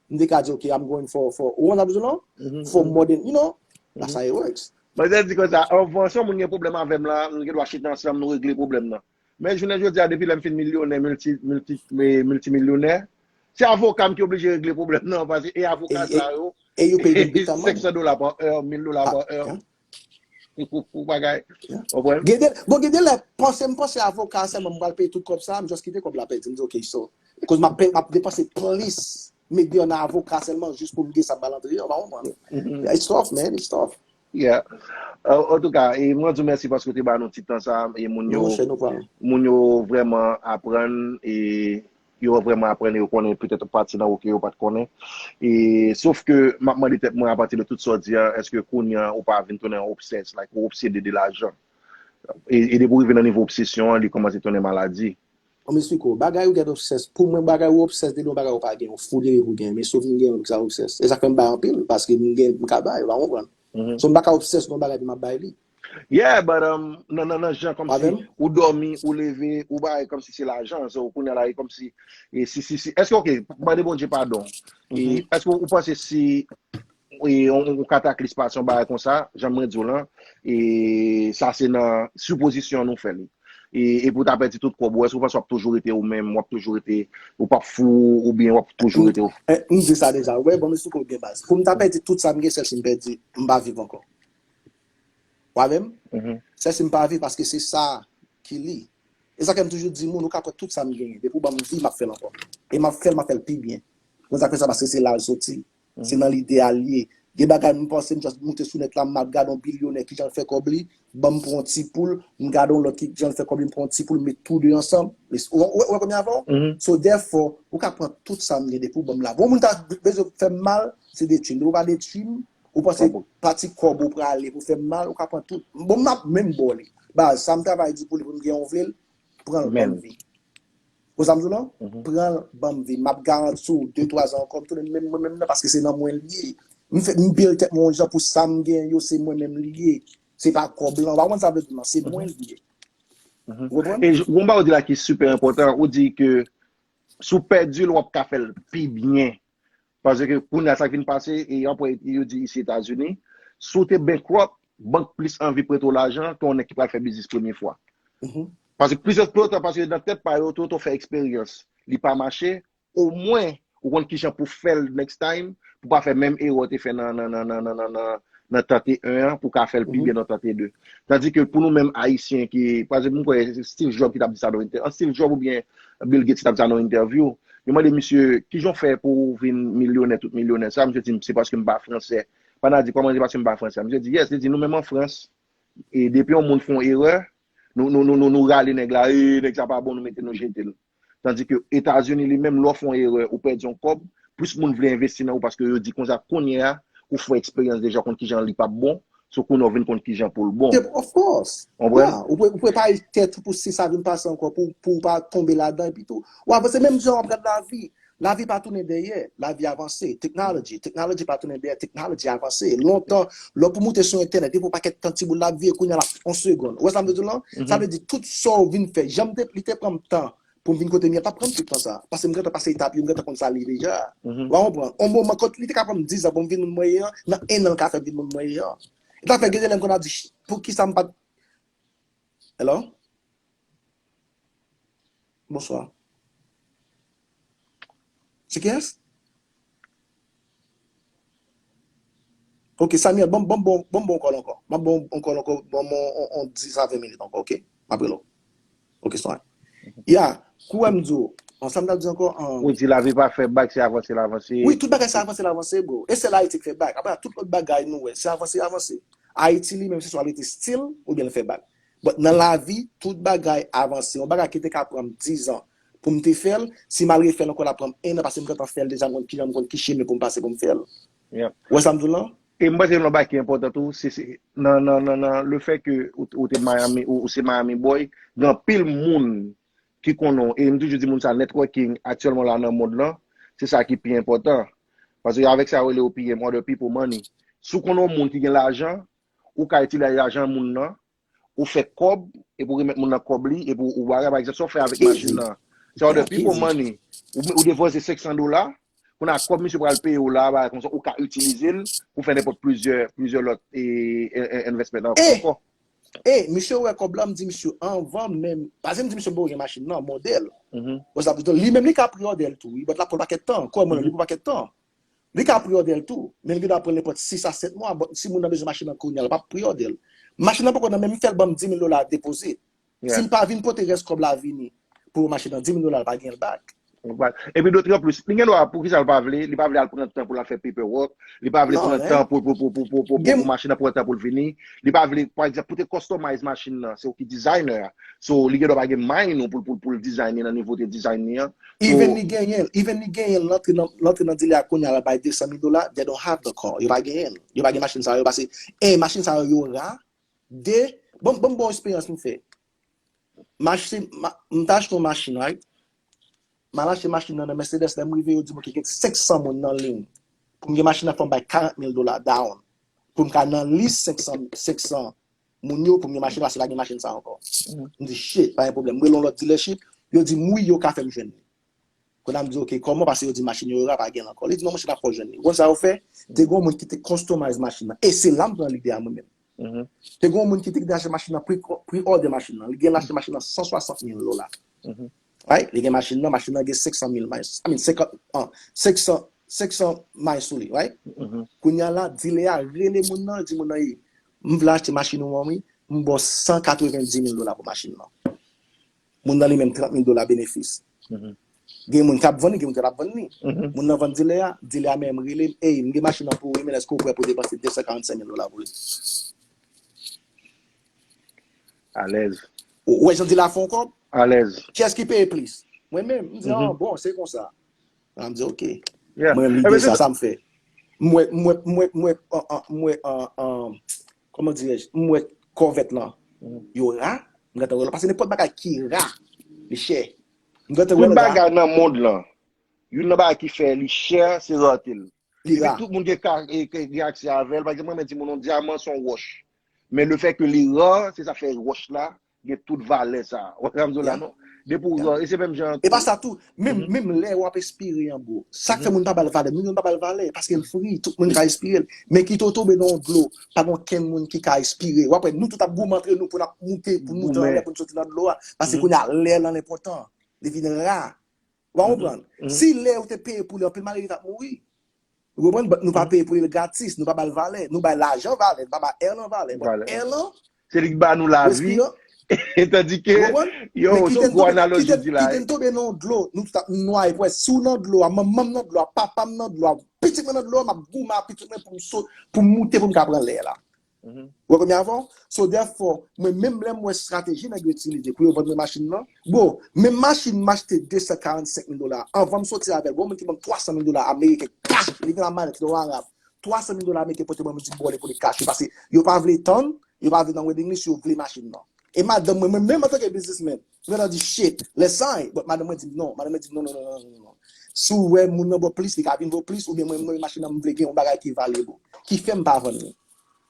m te ka di, ok, I'm going for, for, ou konn sa bezwen non? For more than, you know, that's how it works. Mwen te di konsa, anvan si yon moun gen pwoblèm avè m la, nou gen dwa chita ansanm, nou regle pwoblèm nan. Men jounen jodi a, depi lè m fin milyonè, milti, milti, miltimilyonè, se avoka m ki oblije regle pwoblèm nan, paske e avoka sa yo, E you pay them big time money. senk san dola pa è, mil dola pa è. Pou, pou bagay. Konprann? Gen de, bon, gen de lè, panse, m panse avoka sèlman, m pral peye tout kòb sa, m just kite kòb la pèdi. M di, ok, so. Koz m ap, m ap depanse plis milyon nan avoka sèlman, jis pou m gen sa m pral antre, ou pa konprann? It's tough, man, it's tough. Yeah. Euh, antouka, e mwen di w mèsi paske w te ba nou ti tan sa, e moun yo, Mon chè, no problem. Moun yo vrèman aprann, e yo vrèman aprann, e yo konnen petèt pati nan ou ke yo pa t konnen. E, sof ke m ap mande tèt mwen, apati de tout sa w di a, èske kounye a ou pa vin tounen obsès, like, ou obsede de lajan? E, e depi w rive nan nivo obsesyon an, li kòmanse tounen maladi. An m esplike w, bagay ou get obsès, pou mwen, bagay ou obsès de yon bagay ou pa gen, ou fou de pou gen, men sof m gen yon sa obsès. E sa k fè m bay anpil, paske m gen, m ka bay, ou pa konprann. So m pa ka obsès nan bagay pou m ap bay li. Yeah, but um, nan, nan, nan jan kòm Pa si menm? Ou dòmi, ou leve, ou bay kòm si se lajan, so kounye a la, e kòm si, e si, si, si, èske, ok, mande Bondye padon. E èske ou panse si e yon, yon kataklis pase yon bagay konsa, jan mwen di w lan, e sa se nan sipozisyon nou fè li. E, e pou w ta pèdi tout kòb ou, èske ou panse w ap toujou rete ou menm, w ap toujou rete, ou p ap fou, oubyen w ap toujou rete ou? Eh, m di sa deja, ou wè, bon, m esplike w byen baz. Pou m ta pèdi tout sa m gen, sèl si m pèdi, m pa viv ankò. Ou avè m? Sèl si m pa viv, paske se sa ki li. E sa k fè m toujou di moun, ou ka pran tout sa m genyen. Depi w ban m vi, m ap fè l ankò. E m ap fè l, m ap fè l pi byen. Mwen sa k fè sa, paske se la l soti. Se nan lide a l ye. Gen bagay m panse m just moute sou nèt la, m ap gade yon bilyonè kijan l fè kòb li, ban m pou yon ti poul, m gade yon lòt kijan l fè kòb li, m pran yon ti poul, m met tou de ansanm. Ou wè, ou wè kòman avè w? So therefore, ou ka pran tout sa m gen depi w ban m la. Bon, moun ta bezwen fè m mal, se detwi m. Depi w pa detwi m, ou panse pati kòb ou prale pou fè m mal, ou ka pran tout. Bon, m ap menm ba w li. Baz, sa m travay di pou li, pou m gen yon vle l, pran l, ban m vi. Ou sa m di w lan? Pran l, ban m vi. M ap garanti w, de twa zan ankò, m tounen menm mwen menm nan, paske se nan mwen l ye. M fè, m build tèt mwen yon jan pou sa m gen yo, se mwen menm li ye. Se pa kòb lan. Ou pa konprann sa m vle di w lan, se mwen li ye. Ou konprann? E j- yon bagay ou di la ki super enpòtan, ou di ke si w pèdi l, w ap ka fè l pi byen. Paske kounye a sa k vin pase, e apre yo di isi Etazini, si w te bankrupt, bank plis anvi prete w lajan ke yon nèg ki pral fè biznis premye fwa. Paske plizyè plotan, paske nan tèt pa yo, tou, tou fè eksperyans. Li pa mache, omwen, ou konn kijan pou fè l next time, pou pa fè menm erè w te fè nan, nan, nan, nan, nan, nan, nan, nan tante en an, pou ka fè l pi byen nan tante de. Tandis ke pou nou menm Ayisyen ki, pa egzanp, mwen kwè Steve Jobs ki t ap di sa nan entè-, Steve Jobs oubyen Bill Gates ki t ap di sa nan entèvyou, yo mande misye, "Kijan w fè pou w vin milyonè, tout milyonè?" Sa, misye di, "Se paske m pa fransè." Pandan di, "Kòman se paske m pa fransè?" Misye di, "Yes," li di, "Nou menm an Frans, e depi yon moun fè yon erè, nou, nou, nou, nou, nou rale nèg la, e nèg sa pa bon, nou mete nou jete l." Tandis ke Etazini li menm, lè w fè yon erè, ou pèdi yon kòb, plis moun vle envesti nan ou paske yo di konsa kounye a, ou fè eksperyans deja, ou konn kijan li p ap bon, so kounye a w vin konn kijan pou l bon. Of course. Ou prepare tèt ou pou si sa vin pase ankò, pou, pou w pa tonbe ladan, epi tou. Ou avanse menm jan w ap gad lavi. Lavi pa tounen dèyè, lavi avanse. Technology, technology pa tounen dèyè, technology avanse. Lontan, lè w pou moute sou entènèt, depi yon pakèt tan timoun la ap viye, kounye a l ap on segonn. Ou wè sa m vle di w lan? Sa vle di tout sa w vin fè, jan m te, li te pran m tan pou m vin kote m ye a, t ap pran m tout tan sa. Paske m gentan pase etap yo, m gentan konn sa l ye deja. Ou konprann? On moman, kot li te ka pran m diz an pou m vin moun mwen ye an, nan en an l ka fè m vin moun mwen ye an. E ta fè gen de lè m konn ap di, poukisa m pa t Hello? Bonswa. Se kiyès? Ok, Samuel, ban m bon, bon, bon, bon kòl ankò. M ap bon, bon kòl ankò, ban m on, on, on dis a ven minit ankò, ok? M ap rele w. Ok, swen. Ya, kou wè m di w, ansanm ta di ankò an. Ou di lavi pa fè bak, se avanse l avanse. Wi, tout bagay se avanse l avanse, bro. E sèl Ayiti k fè bak. Apre, tout lòt bagay nou wè, se avanse l avanse. Ayiti li menm se swa l rete still oubyen l fè bak. But nan lavi, tout bagay avanse. Yon bagay ki te ka pran m diz an pou m te fè l, si m al refè l ankò, l ap pran m en an paske m gentan fè l deja, m konn kijan, m konn ki chemen pou m pase pou m fè l. Ou wè sa m di w lan? E m panse yon lòt bagay ki enpòtan tou, se, se nan, nan, nan, nan le fè ke ou, ou te Miami, ou, ou se Miami boy, gen anpil moun ki konnen w, e m toujou di moun sa, networking aktyèlman la nan mond lan, se sa ki pi enpòtan. Paske avèk sa yo rele opiyem, other people money. Si w konnen yon moun ki gen lajan, ou ka itilize lajan moun nan, ou fè kòb, epi w remèt moun nan kòb li, epi w, ou bagay, pa egzanp, sa w fè avèk machin nan, se other people money. Ou, ou depanse senk san dola, kounye a kòb misye pral peye w la, bagay konsa, ou ka itilize l pou fè nenpòt plizyè, plizyè lòt e, e, e, investment ankò. E, misye wè kòb la, m di misye, anvan menm, paske m di misye m poko gen machin nan, modèl. Wè sa, li menm li ka pre-order l tou, wi, but l ap pran pakèt tan, kòb mwen menm, li pran pakèt tan. Li ka pre-order l tou, men li gendwa pran nenpòt sis a sèt mwa, but si moun nan bezwen machin nan kounye a, l p ap pre-order l. Machin nan poko nan men m, fè l ban m dis mil dola deposit. Si l pa vin pote rès kòb la vini pou machin nan, dis mil dola, l pa gen l back. Epi dotranplis, li gen dwa, poukisa l pa vle, li pa vle al pran tan pou l al fè paperwork, li pa vle pran tan pou, pou, pou, pou, pou, pou, pou machin nan pran tan pou l vini, li pa vle, pa egzanp, pou te customize machin nan, se ou ki designer a. So, li gen dwa pa gen mind ou pou, pou, pou l design li nan nivo te design li an. So, even li genyen l, even li genyen l, l antre nan, l antre nan dealer a kounye a, l al bay de san mil dola, they don't have the car. Yo pa genyen l. Yo pa gen machin sa yo, paske, en, machin sa yo, yo ra. De, bon, bon, bon eksperyans m fè. Machin, ma, m t achte yon machin, right? M al achte machin nan nan Mercedes, lè m rive, yo di m, "Ok, gen senk san moun nan liy." Pou m gen machin nan, fò m bay karant mil dola down. Pou m ka nan lis senk san, senk san moun yo, pou m gen machin, paske pa gen machin sa ankò. M di, "Shit, pa gen pwoblèm." M rele yon lòt dealership, yo di m, "Wi, yo ka fè m jwenn li." Kounye a m di, "Ok, kòman?" Paske yo di machin yo ra, pa gen l ankò. Li di, "Non, monchè, n ap fè w jwenn li." Ou konn sa yo fè? Te gen yon moun ki te customize machin nan. E se la m pran lide a mwen menm. Te gen yon moun ki te deja achte machin nan, pre, pre-order machin nan. Li gen l achte machin nan san swasant mil dola. Right? Li gen machin nan, machin nan gen senk san mil miles. I mean, senkant, ah, senk san, senk san miles sou li, right? Kounye a la, dealer a rele moun nan, di moun nan, "Ey, m vle achte machin ou an, wi. M ba w san katrevenndis mil dola pou machin nan." Moun nan li menm trant mil dola benefis. Gen moun k ap vann li, gen moun ki p ap vann li. Moun nan vann dilè a, dilè a menm rele m, "Ey, m gen machin nan pou ou, wi, men èske w prè pou w depanse de san karannsenk mil dola pou li?" Alèz. Ou wè jan dilè a fè yon kòb? Alèz. Kiyès ki peye plis? Mwen menm. M di, "Ah, bon, se konsa." An m di, "Ok." Mwen menm, lide sa, sa m fè. M wè, m wè, m wè, m wè, an, an, m wè, an, an, kòman dirèj, m wè kòvèt lan, yo ra, m gentan wè l, paske nenpòt bagay ki ra, li chè. M gentan wè l ra. Tout bagay nan mond lan, youn nan bagay ki fè li chè, se rate l. Epi tout moun gen ka, e, ke gen aksè avè l. Pa egzanp, mwen menm, di moun, yon dyaman se yon wòch. Men le fè ke li ra, se sa fè wòch la, gen tout valè sa. Ou wè sa m di w la, non? Depi w, e se menm jan. E pa sa tou, menm, menm lè w ap espire an, bro. Sa k fè moun pa ba l valè, moun yo pa ba l valè, paske l fri, tout moun ka espire l. Men kite w tonbe nan yon dlo, pa gen okenn moun ki ka espire. W ap wè, nou tout ap goumen antre nou pou n ap moute, pou n moute anlè, pou n soti nan dlo a. Paske kounye a, lè lan enpòtan. Li vin ra. Ou a konprann? Si lè ou te peye pou li, anpil malere t ap mouri. Ou konprann? But nou pa peye pou li gratis, nou pa ba l valè. Nou bay lajan valè, nou pa ba air lan valè. But air lan, se li ki ba nou lavi. Tandike, yo, se yon gwo analoji di la. Kite n tonbe nan dlo, nou tout ap nwaye. Pwè, si w nan dlo a, manman m nan dlo a, papa m nan dlo a, pitit mwen nan dlo a, m ap goumen ak pitit mwen pou m sot, pou m moute, pou m ka pran lè la. Ou wè kòman avan? So therefore, mwen menm lè m wè estrateji nèg yo itilize pou yo vann mwen machin nan, bro, menm machin m achte de san karannsenk mil dola, anvan m soti avè l, gon moun ki ban m twa san mil dola ameriken cash, li gen nan malèt, li nan arab. Twa san mil dola ameriken pote ban mwen, di m bò li pou li cash, paske yo pa vle tann, yo pa vle nan waiting list, yo vle machin nan. E madanm mwen, mwen menm antanke biznismenn, mwen nan di shit, let's sign, but madanm mwen di m non, madanm mwen di m non, non, non, non, non, non. Si w wè moun nan ba w plis, li ka vin ba w plis, oubyen mwen, mwen machin nan m vle gen yon bagay ki valuable, ki fè m pa vann li.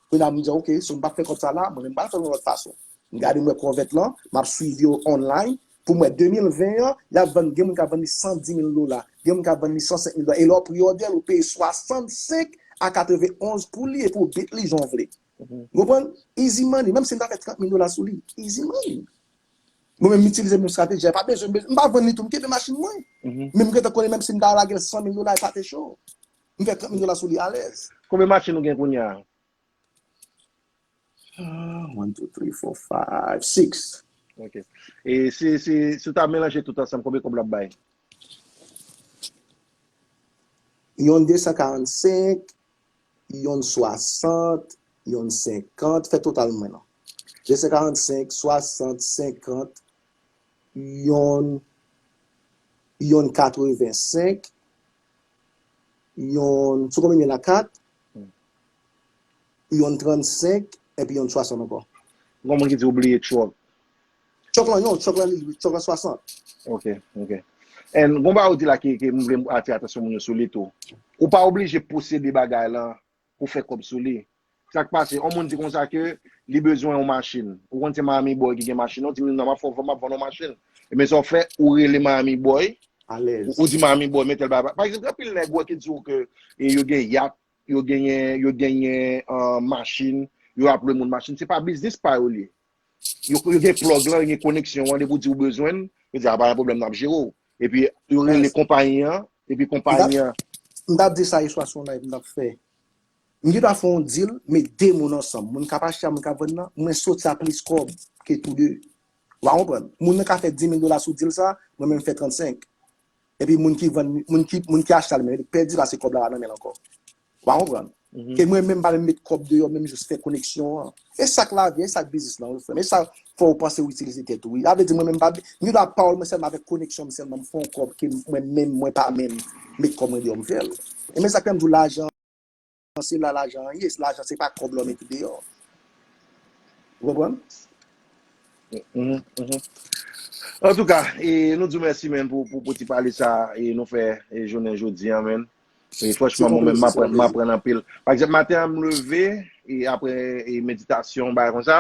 Kounye a m di, ok, so m p ap fè kòb sa la, mwen menm m pral fè l yon lòt fason. M gade m wè kòvèt lan, m ap swiv yo online, pou m wè de mil ven an, y ap vann, gen moun k ap vann li san di mil dola, gen moun k ap vann li san senk mil dola, e lè w pre-order l, ou peye swasannsenk a katrevenonz pou li, epi w beat li jan w vle. Ou konprann? Easy money, menm si m ta fè trant mil dola sou li, easy money. Mwen menm m itilize menm estrateji a, pa bezwen, m pa vann li tou, m kenbe machin mwen. Men m gentan konnen menm si m ta lage l san mil dola, e pa te cho. M fè trant mil dola sou li alèz. Konbyen machin ou gen kounye a? Ah, one, two, three, four, five, six. Ok. E si, si, si w ta melanje tout ansanm, konbyen kòb l ap bay? Yonn de san karannsenk, yonn swasant, yonn senkant, fè total mwen non. De san karannsenk, swasant, senkant, yonn, yonn katrevensenk, yonn, sou konbyen la? Kat, yonn trannsenk, epi yonn swasant ankò. Gon moun ki di ou bliye truck. Truck lan, non, truck lan li, truck lan swasant. Ok, ok. And gon bagay ou di la ki, ki m vle atire atansyon moun yo sou li tou. Ou pa oblije posede bagay lan pou fè kòb sou li. Sa k pase, yon moun di konsa ke li bezwen yon machin. Ou konn se Miami Boy ki gen machin, ou di, "Non, m ap fè, m ap vann yon machin." Ebyen sa w fè, ou rele Miami Boy. Alèz. Ou di Miami Boy, men tèl bagay. Pa egzanp, gen anpil nèg wè ki di w ke e, yo gen yat, yo genyen, yo genyen, ah, machin, yo ap lwe moun machin. Se pa biznis pa yo li ye. Yo, yo gen plug lan, yo gen koneksyon an, depi w di w bezwen l, yo di, "A, pa gen pwoblèm, n ap jere w." Epi, yo rele konpayi an, epi konpayi an. M t ap di sa yèswa se yon live m t ap fè. M gen dwa fè yon deal, met de moun ansanm. Moun k ap achte a, moun k ap vann nan, mwen soti a plis kòb ke tou de. Ou a konprann? Moun nan ka fè di mil dola sou deal sa, mwen menm fè trannsenk. Epi moun ki vann, moun ki, moun ki achte a li menm, li pèdi paske kòb la pa nan men l ankò. Ou a konprann? Ke mwen menm pa menm met kòb deyò, menm jis fè koneksyon an. E sa k lavi, e sa k biznis lan, wi, frè m. E sa fò w panse w itilize tèt ou, wi. Sa vle di mwen menm pa, m gen dwa pawòl mwen sèlman avèk koneksyon m sèlman, m fè yon kòb ke mwen menm, mwen pa menm met kòb mwen deyò m fè l. E men sa k fè m di w lajan, se la lajan an ye, lajan se pa kòb la w mete deyò. Ou konprann? Antouka, e, nou di w mèsi, menn, pou, pou, pou ti pale sa, e, nou fè, e, jounen jodi an, menn. E, franchman, mwen menm, m aprann, m aprann anpil. Pa egzanp, maten an, m leve, e, apre, e, meditasyon, bagay konsa,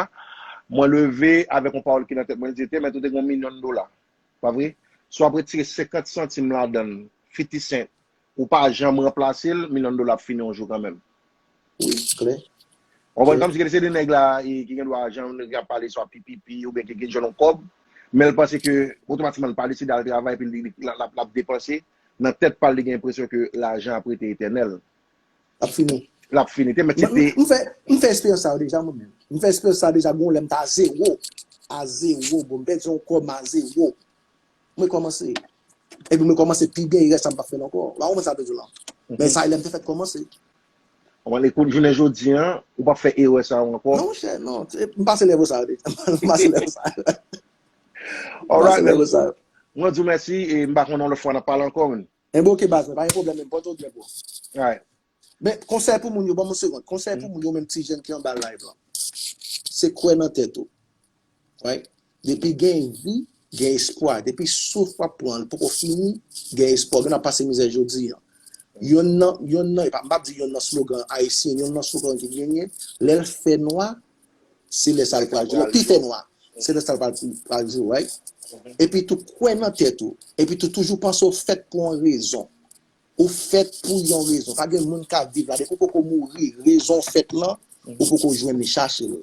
mwen leve avèk yon pawòl ki nan tèt mwen, li di, "Temet, ou te gen yon milyon dola." Pa vre? Si w ap retire senkant santim ladan l, fifty cent, ou pa janm ranplase l, milyon dola ap fini yon jou kanmenm. Wi, klè. Ou konprann? Kòmsi se de nèg la, e, ki gen dwa, jan nèg ap pale, swa pipipi, oubyen ki gen jwenn yon kòb, men l panse ke otomatikman l pa deside al travay, epi l, l, l, l ap, l ap depanse. Nan tèt pa l, li gen enpresyon ke lajan ap rete etènèl. L ap fini. L ap fini. Te mèt se te. M fè, m fè eksperyans sa yo deja, mwen menm. M fè eksperyans sa yo deja, gon lè m ta zewo. A zewo, bon, m pèdi yon kòb, m a zewo. Mwen kòmanse. Epi mwen kòmanse pi byen, erè sa m p ap fè l ankò. Ou pa konprann sa m vle di w lan? Men sa e lè m te fèk kòmanse. Ou pral ekout jounen jodi an, ou p ap fè erè sa yo ankò. Non, monchè, non. M pase lèvo sa yo deja. M pase lèvo sa yo. Alright, man. Mwen di w mèsi, e m pa konnen yon lòt fwa n ap pale ankò, man. Enben, oke, baz mwen, pa gen pwoblèm, men pòte w byen, bro. Alright. Men, konsèy pou moun yo, ban m yon segond. Konsèy pou moun yo, menm ti jèn ki anba live lan. Se kwè nan tèt ou. Right? Depi gen vi, gen espwa. Depi souf w ap pran, li poko fini, gen espwa. Gen ap pase mizè jodi an. Yonn nan, yonn nan, e pa, m p ap di yonn nan slogan ayisyen, yonn nan slogan ki genyen, lè l fè nwa, se lè sa l pral pi fè nwa. Se de sa l pral di, pral di, right? Epi tou, kwè nan tèt ou. Epi tou, toujou panse w fèt pou yon rezon. Ou fèt pou yon rezon. Pa gen moun k ap viv la. Depi w poko mouri, rezon w fèt lan, ou poko jwenn li, chache l.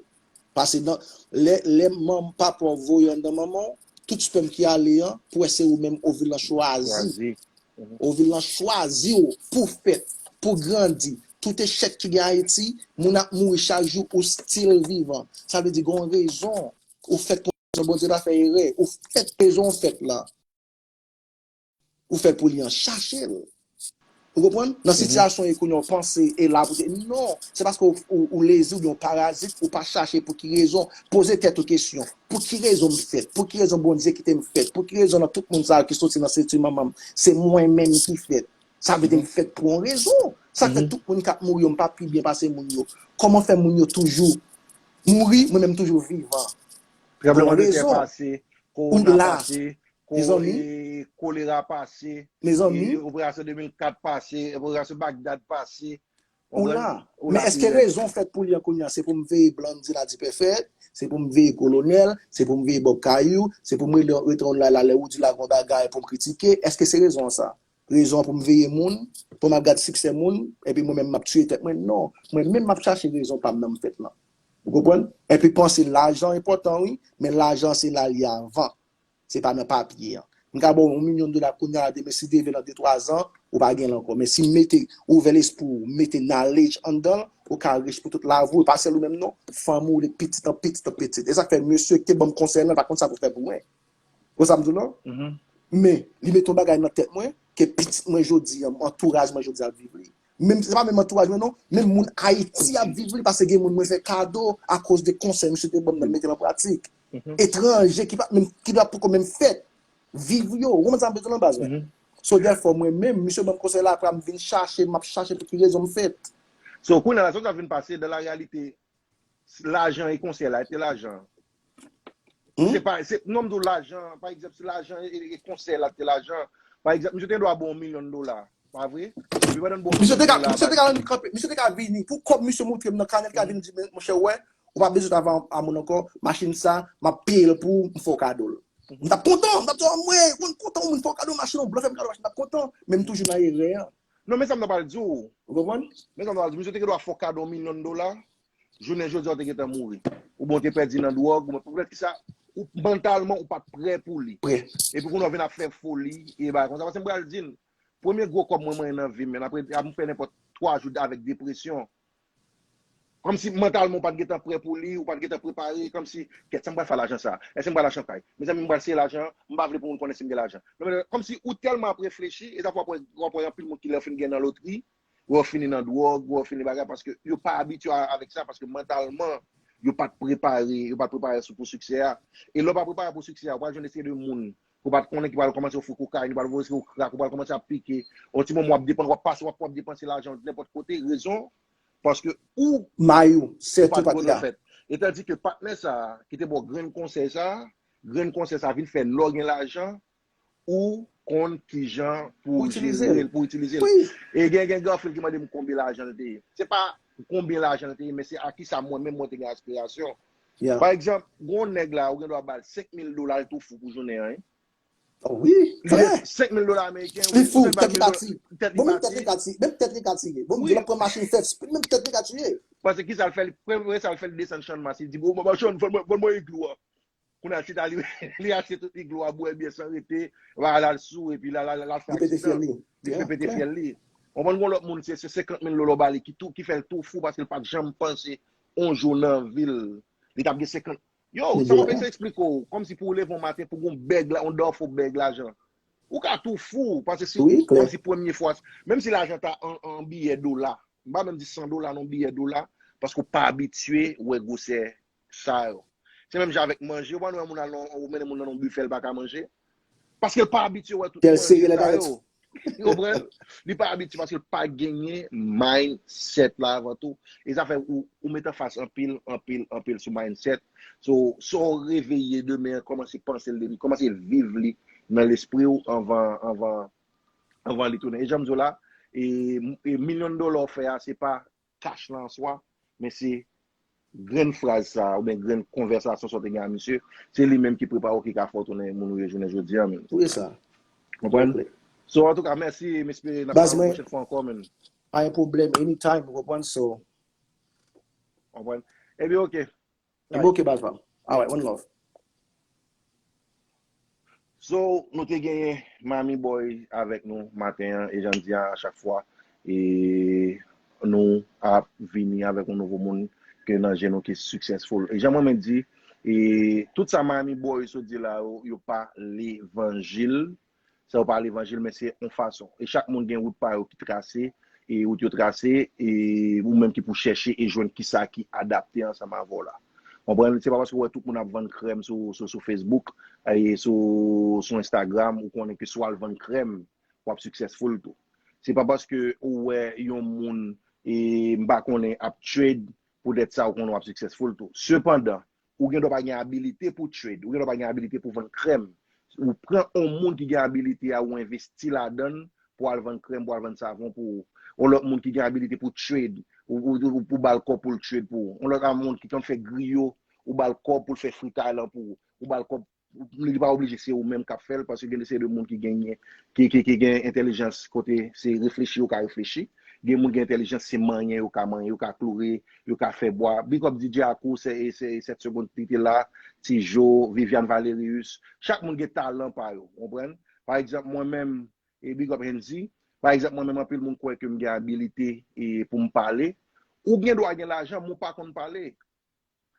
Pase nan, lè, lè manm papa w voye anndan manman w, tout spèm ki ale an, pou wè se ou menm ovil lan chwazi. Ovil lan chwazi w pou fèt, pou grandi. Tout echèk ki gen Ayiti, moun ap mouri chak jou, ou still vivan. Sa vle di gen yon rezon. Ou fèt pou rezon, Bondye pa fè erè. Ou fèt rezon w fèt la. Ou fèt pou li an, chache l. Ou konprann? Nan sitiyasyon e kounye w panse e la pou te. Non, se paske ou, ou, ou lezi oubyen ou parazit, ou pa chache pou ki rezon. Poze tèt ou kesyon. Pou ki rezon m fèt? Pou ki rezon Bondye kite m fèt? Pou ki rezon nan tout moun sa yo ki soti nan senti manman m, se mwen menm ki fèt? Sa vle di m fèt pou yon rezon. Sa fè tout moun k ap mouri yo, m pa pi byen pase moun yo. Kòman fè moun yo toujou mouri, mwen menm toujou vivan? Pou yon rezon. Ou la. Mezanmi. Mezanmi. Operasyon de mil kat pase, operasyon Bagdad pase. Ou la. Men èske rezon fèt pou li an kounye a? Se pou m veye Blondedy Ladipèfèt? Se pou m veye Kolonèl? Se pou m veye Bob Kayou? Se pou m rele rete yon la, la, lè Roody Lac yon bagay pou m kritike? Èske se rezon an sa? Rezon an pou m veye moun? Pou m ap gad siksè moun? Epi mwen menm m ap tiye tèt mwen? Non. Mwen menm m ap chache rezon pa m nan m fèt lan. Ou konprann? Epi panse lajan enpòtan wi, men lajan se la li avan. Se pa nan papye an. M ka ba w yon milyon dola kounye a, demen si Dye vle nan de twa zan, ou pa gen l ankò. Men si m mete, ouvè lespri w, mete knowledge anndan l, ou ka rich pou tout lavi w, e pa sèl ou menm non, fanmi w, pitit an pitit an pitit. E sa k fè mesye ki te ban m konsèy lan, pa konn sa pou fè pou mwen. Ou sa m di w lan? Men, li mete yon bagay nan tèt mwen, ke pitit mwen jodi an, antouraj mwen jodi a ap viv li. Menm, se pa menm antouraj mwen non, menm moun Ayiti ap viv li, paske gen moun mwen fè kado akoz de konsèy misye te ban m nan mete l an pratik. Etranje ki pa menm, ki pa poko menm fèt, viv yo. Ou konprann sa m bezwen nan baz mwen? So, therefore, mwen menm, misye ban m konsèy la, apre a m vin chache, m ap chache pou ki rezon m fèt. So, kounye a la, sa w ap vin pase, dan la reyalite, lajan e konsèy la, e te lajan. Se pa, se, non, m di w lajan, pa egzanp, si lajan e, e konsèy la te lajan, pa egzanp, misye te dwa ba w yon milyon dola, pa vre? Epi pandan l ba w yon milyon dola, misye te ka vin kanpe, misye te ka vini, pou kòb misye montre m nan kanè, li ka vin di, men, monchè, wè, ou pa bezwen travay a moun ankò, machin sa, m ap peye l pou ou, m fè w kado l. M t ap kontan, m t ap di, anmwey, mwen kontan, moun fè w kado machin, yon blan fè m kado machin, m t ap kontan, men m toujou nan erè an. Non, men sa m ta pral di w. Ou konprann? Men sa m ta pral di w, misye te gen dwa fè w kado yon milyon dola, jounen jodi a w te gentan mouri. Oubyen w te pèdi nan dwòg, oubyen poutèt kisa, ou, mantalman, ou pa t prè pou li. Epi kounye a w vin ap fè foli, e bagay konsa. Paske m pral di n, premye gwo kòb mwen, mwen nan vi m, men apre, ap m fè nenpòt twa jou avèk depresyon. Kòmsi mantalman ou pa t gentan prè pou li, ou pa t gentan prepare, kòmsi, kèt, sa m pral fè lajan sa? Èske m pral achte yon kay? Mezanmi, m pral sere lajan, m pa vle pou moun konnen si m gen lajan. Non, men, kòmsi ou tèlman ap reflechi, e sa fè w ap wè, w ap wè anpil moun ki lè yo fin gen nan lotri, yo fini nan dwòg, yo fini bagay, paske yo pa abitye a-, avèk sa, paske mantalman, yo pa t prepare, yo pa t prepare sou, pou siksè a. E lè w pa prepare pou siksè a, ou pral jwenn yon seri de moun ke w pa t konnen ki pral kòmanse ofri w kokayin, ki pral ofri w krak, ou pral kòmanse ap pike. Yon ti moman w ap depan, w ap pase, w ap, w ap depanse lajan w nenpòt kote. Rezon, paske ou, may ou, ou pa t twò byen fèt. E tandike patnè sa a, ki te ba w grenn konsèy sa a, grenn konsèy sa a vin fè lè w gen lajan, ou konn kijan pou jere l, pou itilize l. E gen, gen granfrè l ki mande m konbyen lajan l te ye. Se pa konbyen lajan l te ye, men se a kisa mwen menm mwen te gen aspirasyon. Pa egzanp, gen yon nèg la, ou gen dwa ba l senk mil dola, l tou fou pou jounen an, wi. Wi, klè. Senk mil dola ameriken, li fou, tèt li pati. Bon, menm tèt li ka tiye. Menm tèt li ka tiye. Bon, m di l ap pran machin fè speed, menm tèt li ka tiye. Paske kisa l fè? Li, premye sa l fè, l desann Channmas, li di, bon, bon, bon, Channmas, ban mwen, ban mwen iglo a. Kounye a, chita, li, li achte tout iglo a, bwè byè san rete, va al, al sou, epi la, la, la, la fè aksidan. Epi pete fyèl li. Ou konprann, gon lòt moun, se, se senkant mil dola w ba li, ki tou, ki fè l tou fou, paske l pa t janm panse, yon jou nan vi l, li t ap gen senkant. Yo, sa m ap eseye eksplike w, kòmsi pou w leve yon maten, pou gon bèg la, yon dòfo bèg lajan. Ou ka tou fou, paske si, kòmsi premye fwa, menm si lajan ta an, an biyè dola, m pa menm di san dola, non, biyè dola, paske w pa abitye wè gwosè sa yo. Se menm jan avèk manje, ou pa wè moun al nan, ou mennen moun nan yon bifè, l pa ka manje. Paske l pa abitye wè tout manje sa yo. Ou konprann? Li pa abitye paske l pa genyen mindset la avan tou. E sa fè ou, ou met anfas anpil, anpil, anpil sou mindset. So, sa w reveye demen an, kòmanse panse l depi, kòmanse viv li nan lespri w anvan, anvan, anvan li tounen. E jan m di w la, e, e milyon dola w fè a, se pa kach lan an swa, men se grenn fraz sa, oubyen grenn konvèsasyon sa w te gen a misye, se li menm ki prepare w, ki ka fè w tounen moun ou ye jounen jodi a menm. Wi, sa. Konprann? So, antouka, mèsi, m espere n ap pale pwochèn fwa ankò, menm. Pa gen pwoblèm, anytime, ou konprann, so. Konprann? Ebyen, ok. Ebyen, ok, baz pa m. Alright, one love. So, nou te genyen Miami Boy avèk nou maten an, e jan m di a chak fwa, e nou ap vini avèk yon nouvo moun ke nan je nou ki successful. E jan mwen menm di, e tout sa Miami Boy sot di la yo, yo pa levanjil. Sa yo pa levanjil, men se yon fason. E chak moun gen wout pa yo ki trase, e wout yo trase, e ou menm ki pou chèche e jwenn kisa ki adapte ansanm avè w la. Konprann? Se pa paske w wè tout moun ap vann krèm sou, sou, sou Facebook, e sou, sou Instagram, ou konnen ke si w al vann krèm, w ap successful tou. Se pa paske ou wè yon moun, e m pa konnen, ap trade, poutèt sa ou konnen w ap successful tou. Sepandan, ou gen dwa pa gen abilite pou trade, ou gen dwa pa gen abilite pou vann krèm. Ou pran yon moun ki gen abilite a, ou envesti ladan l pou al vann krèm, pou al vann savon pou ou. Yon lòt moun ki gen abilite pou trade, ou, ou, ou, ou ba l kòb pou l trade pou ou. Yon lòt moun ki konn fè griyo, ou ba l kòb pou l fè fritay lan pou ou. Ou ba l kòb, li pa oblije se ou menm k ap fè l, paske gen de seri de moun ki genyen, ki, ki, ki gen entèlijans kote se reflechi yo ka reflechi. Gen moun gen entèlijans se manyen yo ka manyen, yo ka kloure, yo ka fè bwa. Big up D J Akou, se, se, sèt segonn ki te la, Ti Jo, Viviane Valerius. Chak moun gen talan pa yo, konprann? Pa egzanp, mwen menm, e big up Henzi. Pa egzanp, mwen menm, anpil moun kwè ke m gen abilite e pou m pale. Ou gen dwa gen lajan, men w pa konn pale.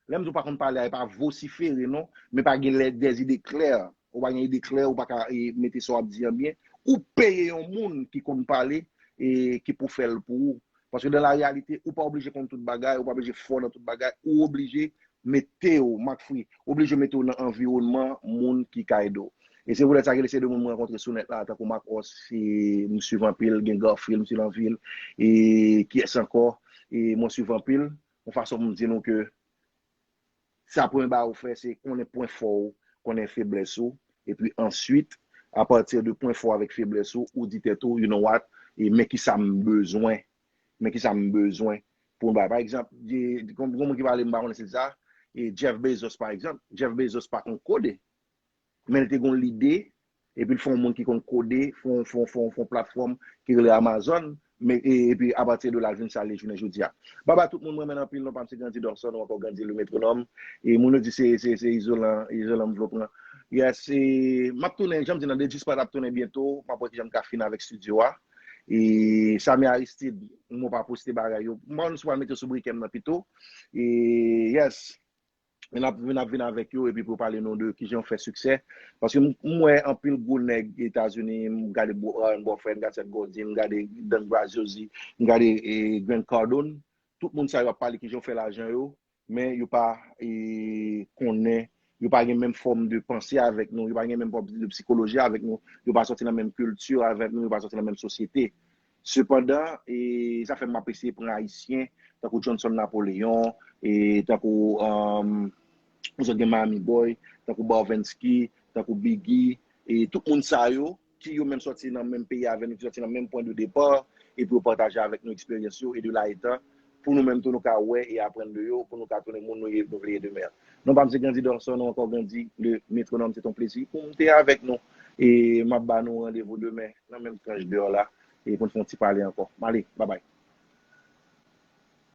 Lè m di w pa konn pale a, e pa vosifere non, men pa gen lè des idées claires. Ou pa gen ide klè, ou pa ka e, mete sa w ap di an byen. Ou peye yon moun ki konn pale e ki pou fè l pou ou. Paske dans la réalité, ou pa oblije konn tout bagay, ou pa oblije fò nan tout bagay, ou oblije mete w, Mark Free, oblije mete w nan anviwònman moun ki ka ede w. E se poutèt sa gen de seri de moun mwen rankontre sou nèt la, tankou Marc Os, e, m swiv anpil, gen Garfield, m swiv anpil, e kiyès ankò, e mwen swiv anpil. Yon fason pou m di nou ke sa premye bagay ou fè, se konnen pwen fò w, konnen feblès ou, epi answit, apati de pwen fò avèk feblès ou, ou di tèt ou, you know what, e men kisa m bezwen, men kisa m bezwen pou m bay. Pa egzanp, gen moun ki pale, m pa konnen se sa, e Jeff Bezos, pa egzanp, Jeff Bezos pa konn kode, men li te gen yon lide, epi l fè yon moun ki konn kode, fè yon, fè yon, fè yon, fè yon platfòm ki rele Amazon, men, e, epi apati de la l vin sa l ye jounen jodi a. Baba tout moun, mwen renmen anpil, non pa m se Grandi Dorson, ou ankò Grandi le Métronome. E moun yo di se, se, se izolan, izolan m vle pran. Yes, e m ap tounen, jan m di nan de G-Spot ap tounen byento, m ap wè kijan m ka fin avèk estidyo a. E Samy Aristide, mwen pa poste bagay yo. M pa konn si w pral mete yo sou brikè m nan pito. E yes, men ap vin, ap vin avèk yo epi pou yo pale nou de kijan yo fè siksè. Paske m, m wè anpil gwo nèg Etazini, m gade Warren Buffett, m gade Seth Godin, m gade Dan Graziosi, m gade e, Grant Cardone. Tout moun sa yo ap pale kijan yo fè lajan yo, men yo pa e, konnen, yo pa gen menm fòm de panse avèk nou, yo pa gen menm fòm de psikoloji avèk nou, yo pa sòti nan menm kilti avèk nou, yo pa sòti nan menm sosyete. Sepandan, e, sa fè m ap eseye pran Ayisyen, tankou Johnson Napoléon, e, tankou, um, ou sot gen Miami Boy, tankou Barvensky, tankou Biggie, e tout moun sa yo, ki yo menm sòti nan menm peyi avè nou, ki sòti nan menm pwen de depa, epi yo pataje avèk nou eksperyans yo, e de la etan, pou nou menm tou nou ka wè e aprann de yo, pou nou ka tounen moun nou ye, nou vle ye demen. Non pa m se Grandi Dorson, nou ankò Grandi le Métronome, se te yon plezi pou m te avèk nou. E m ap ba nou randevou demen nan menm tranch dè la, e pou n fè yon ti pale ankò. M ale, babay.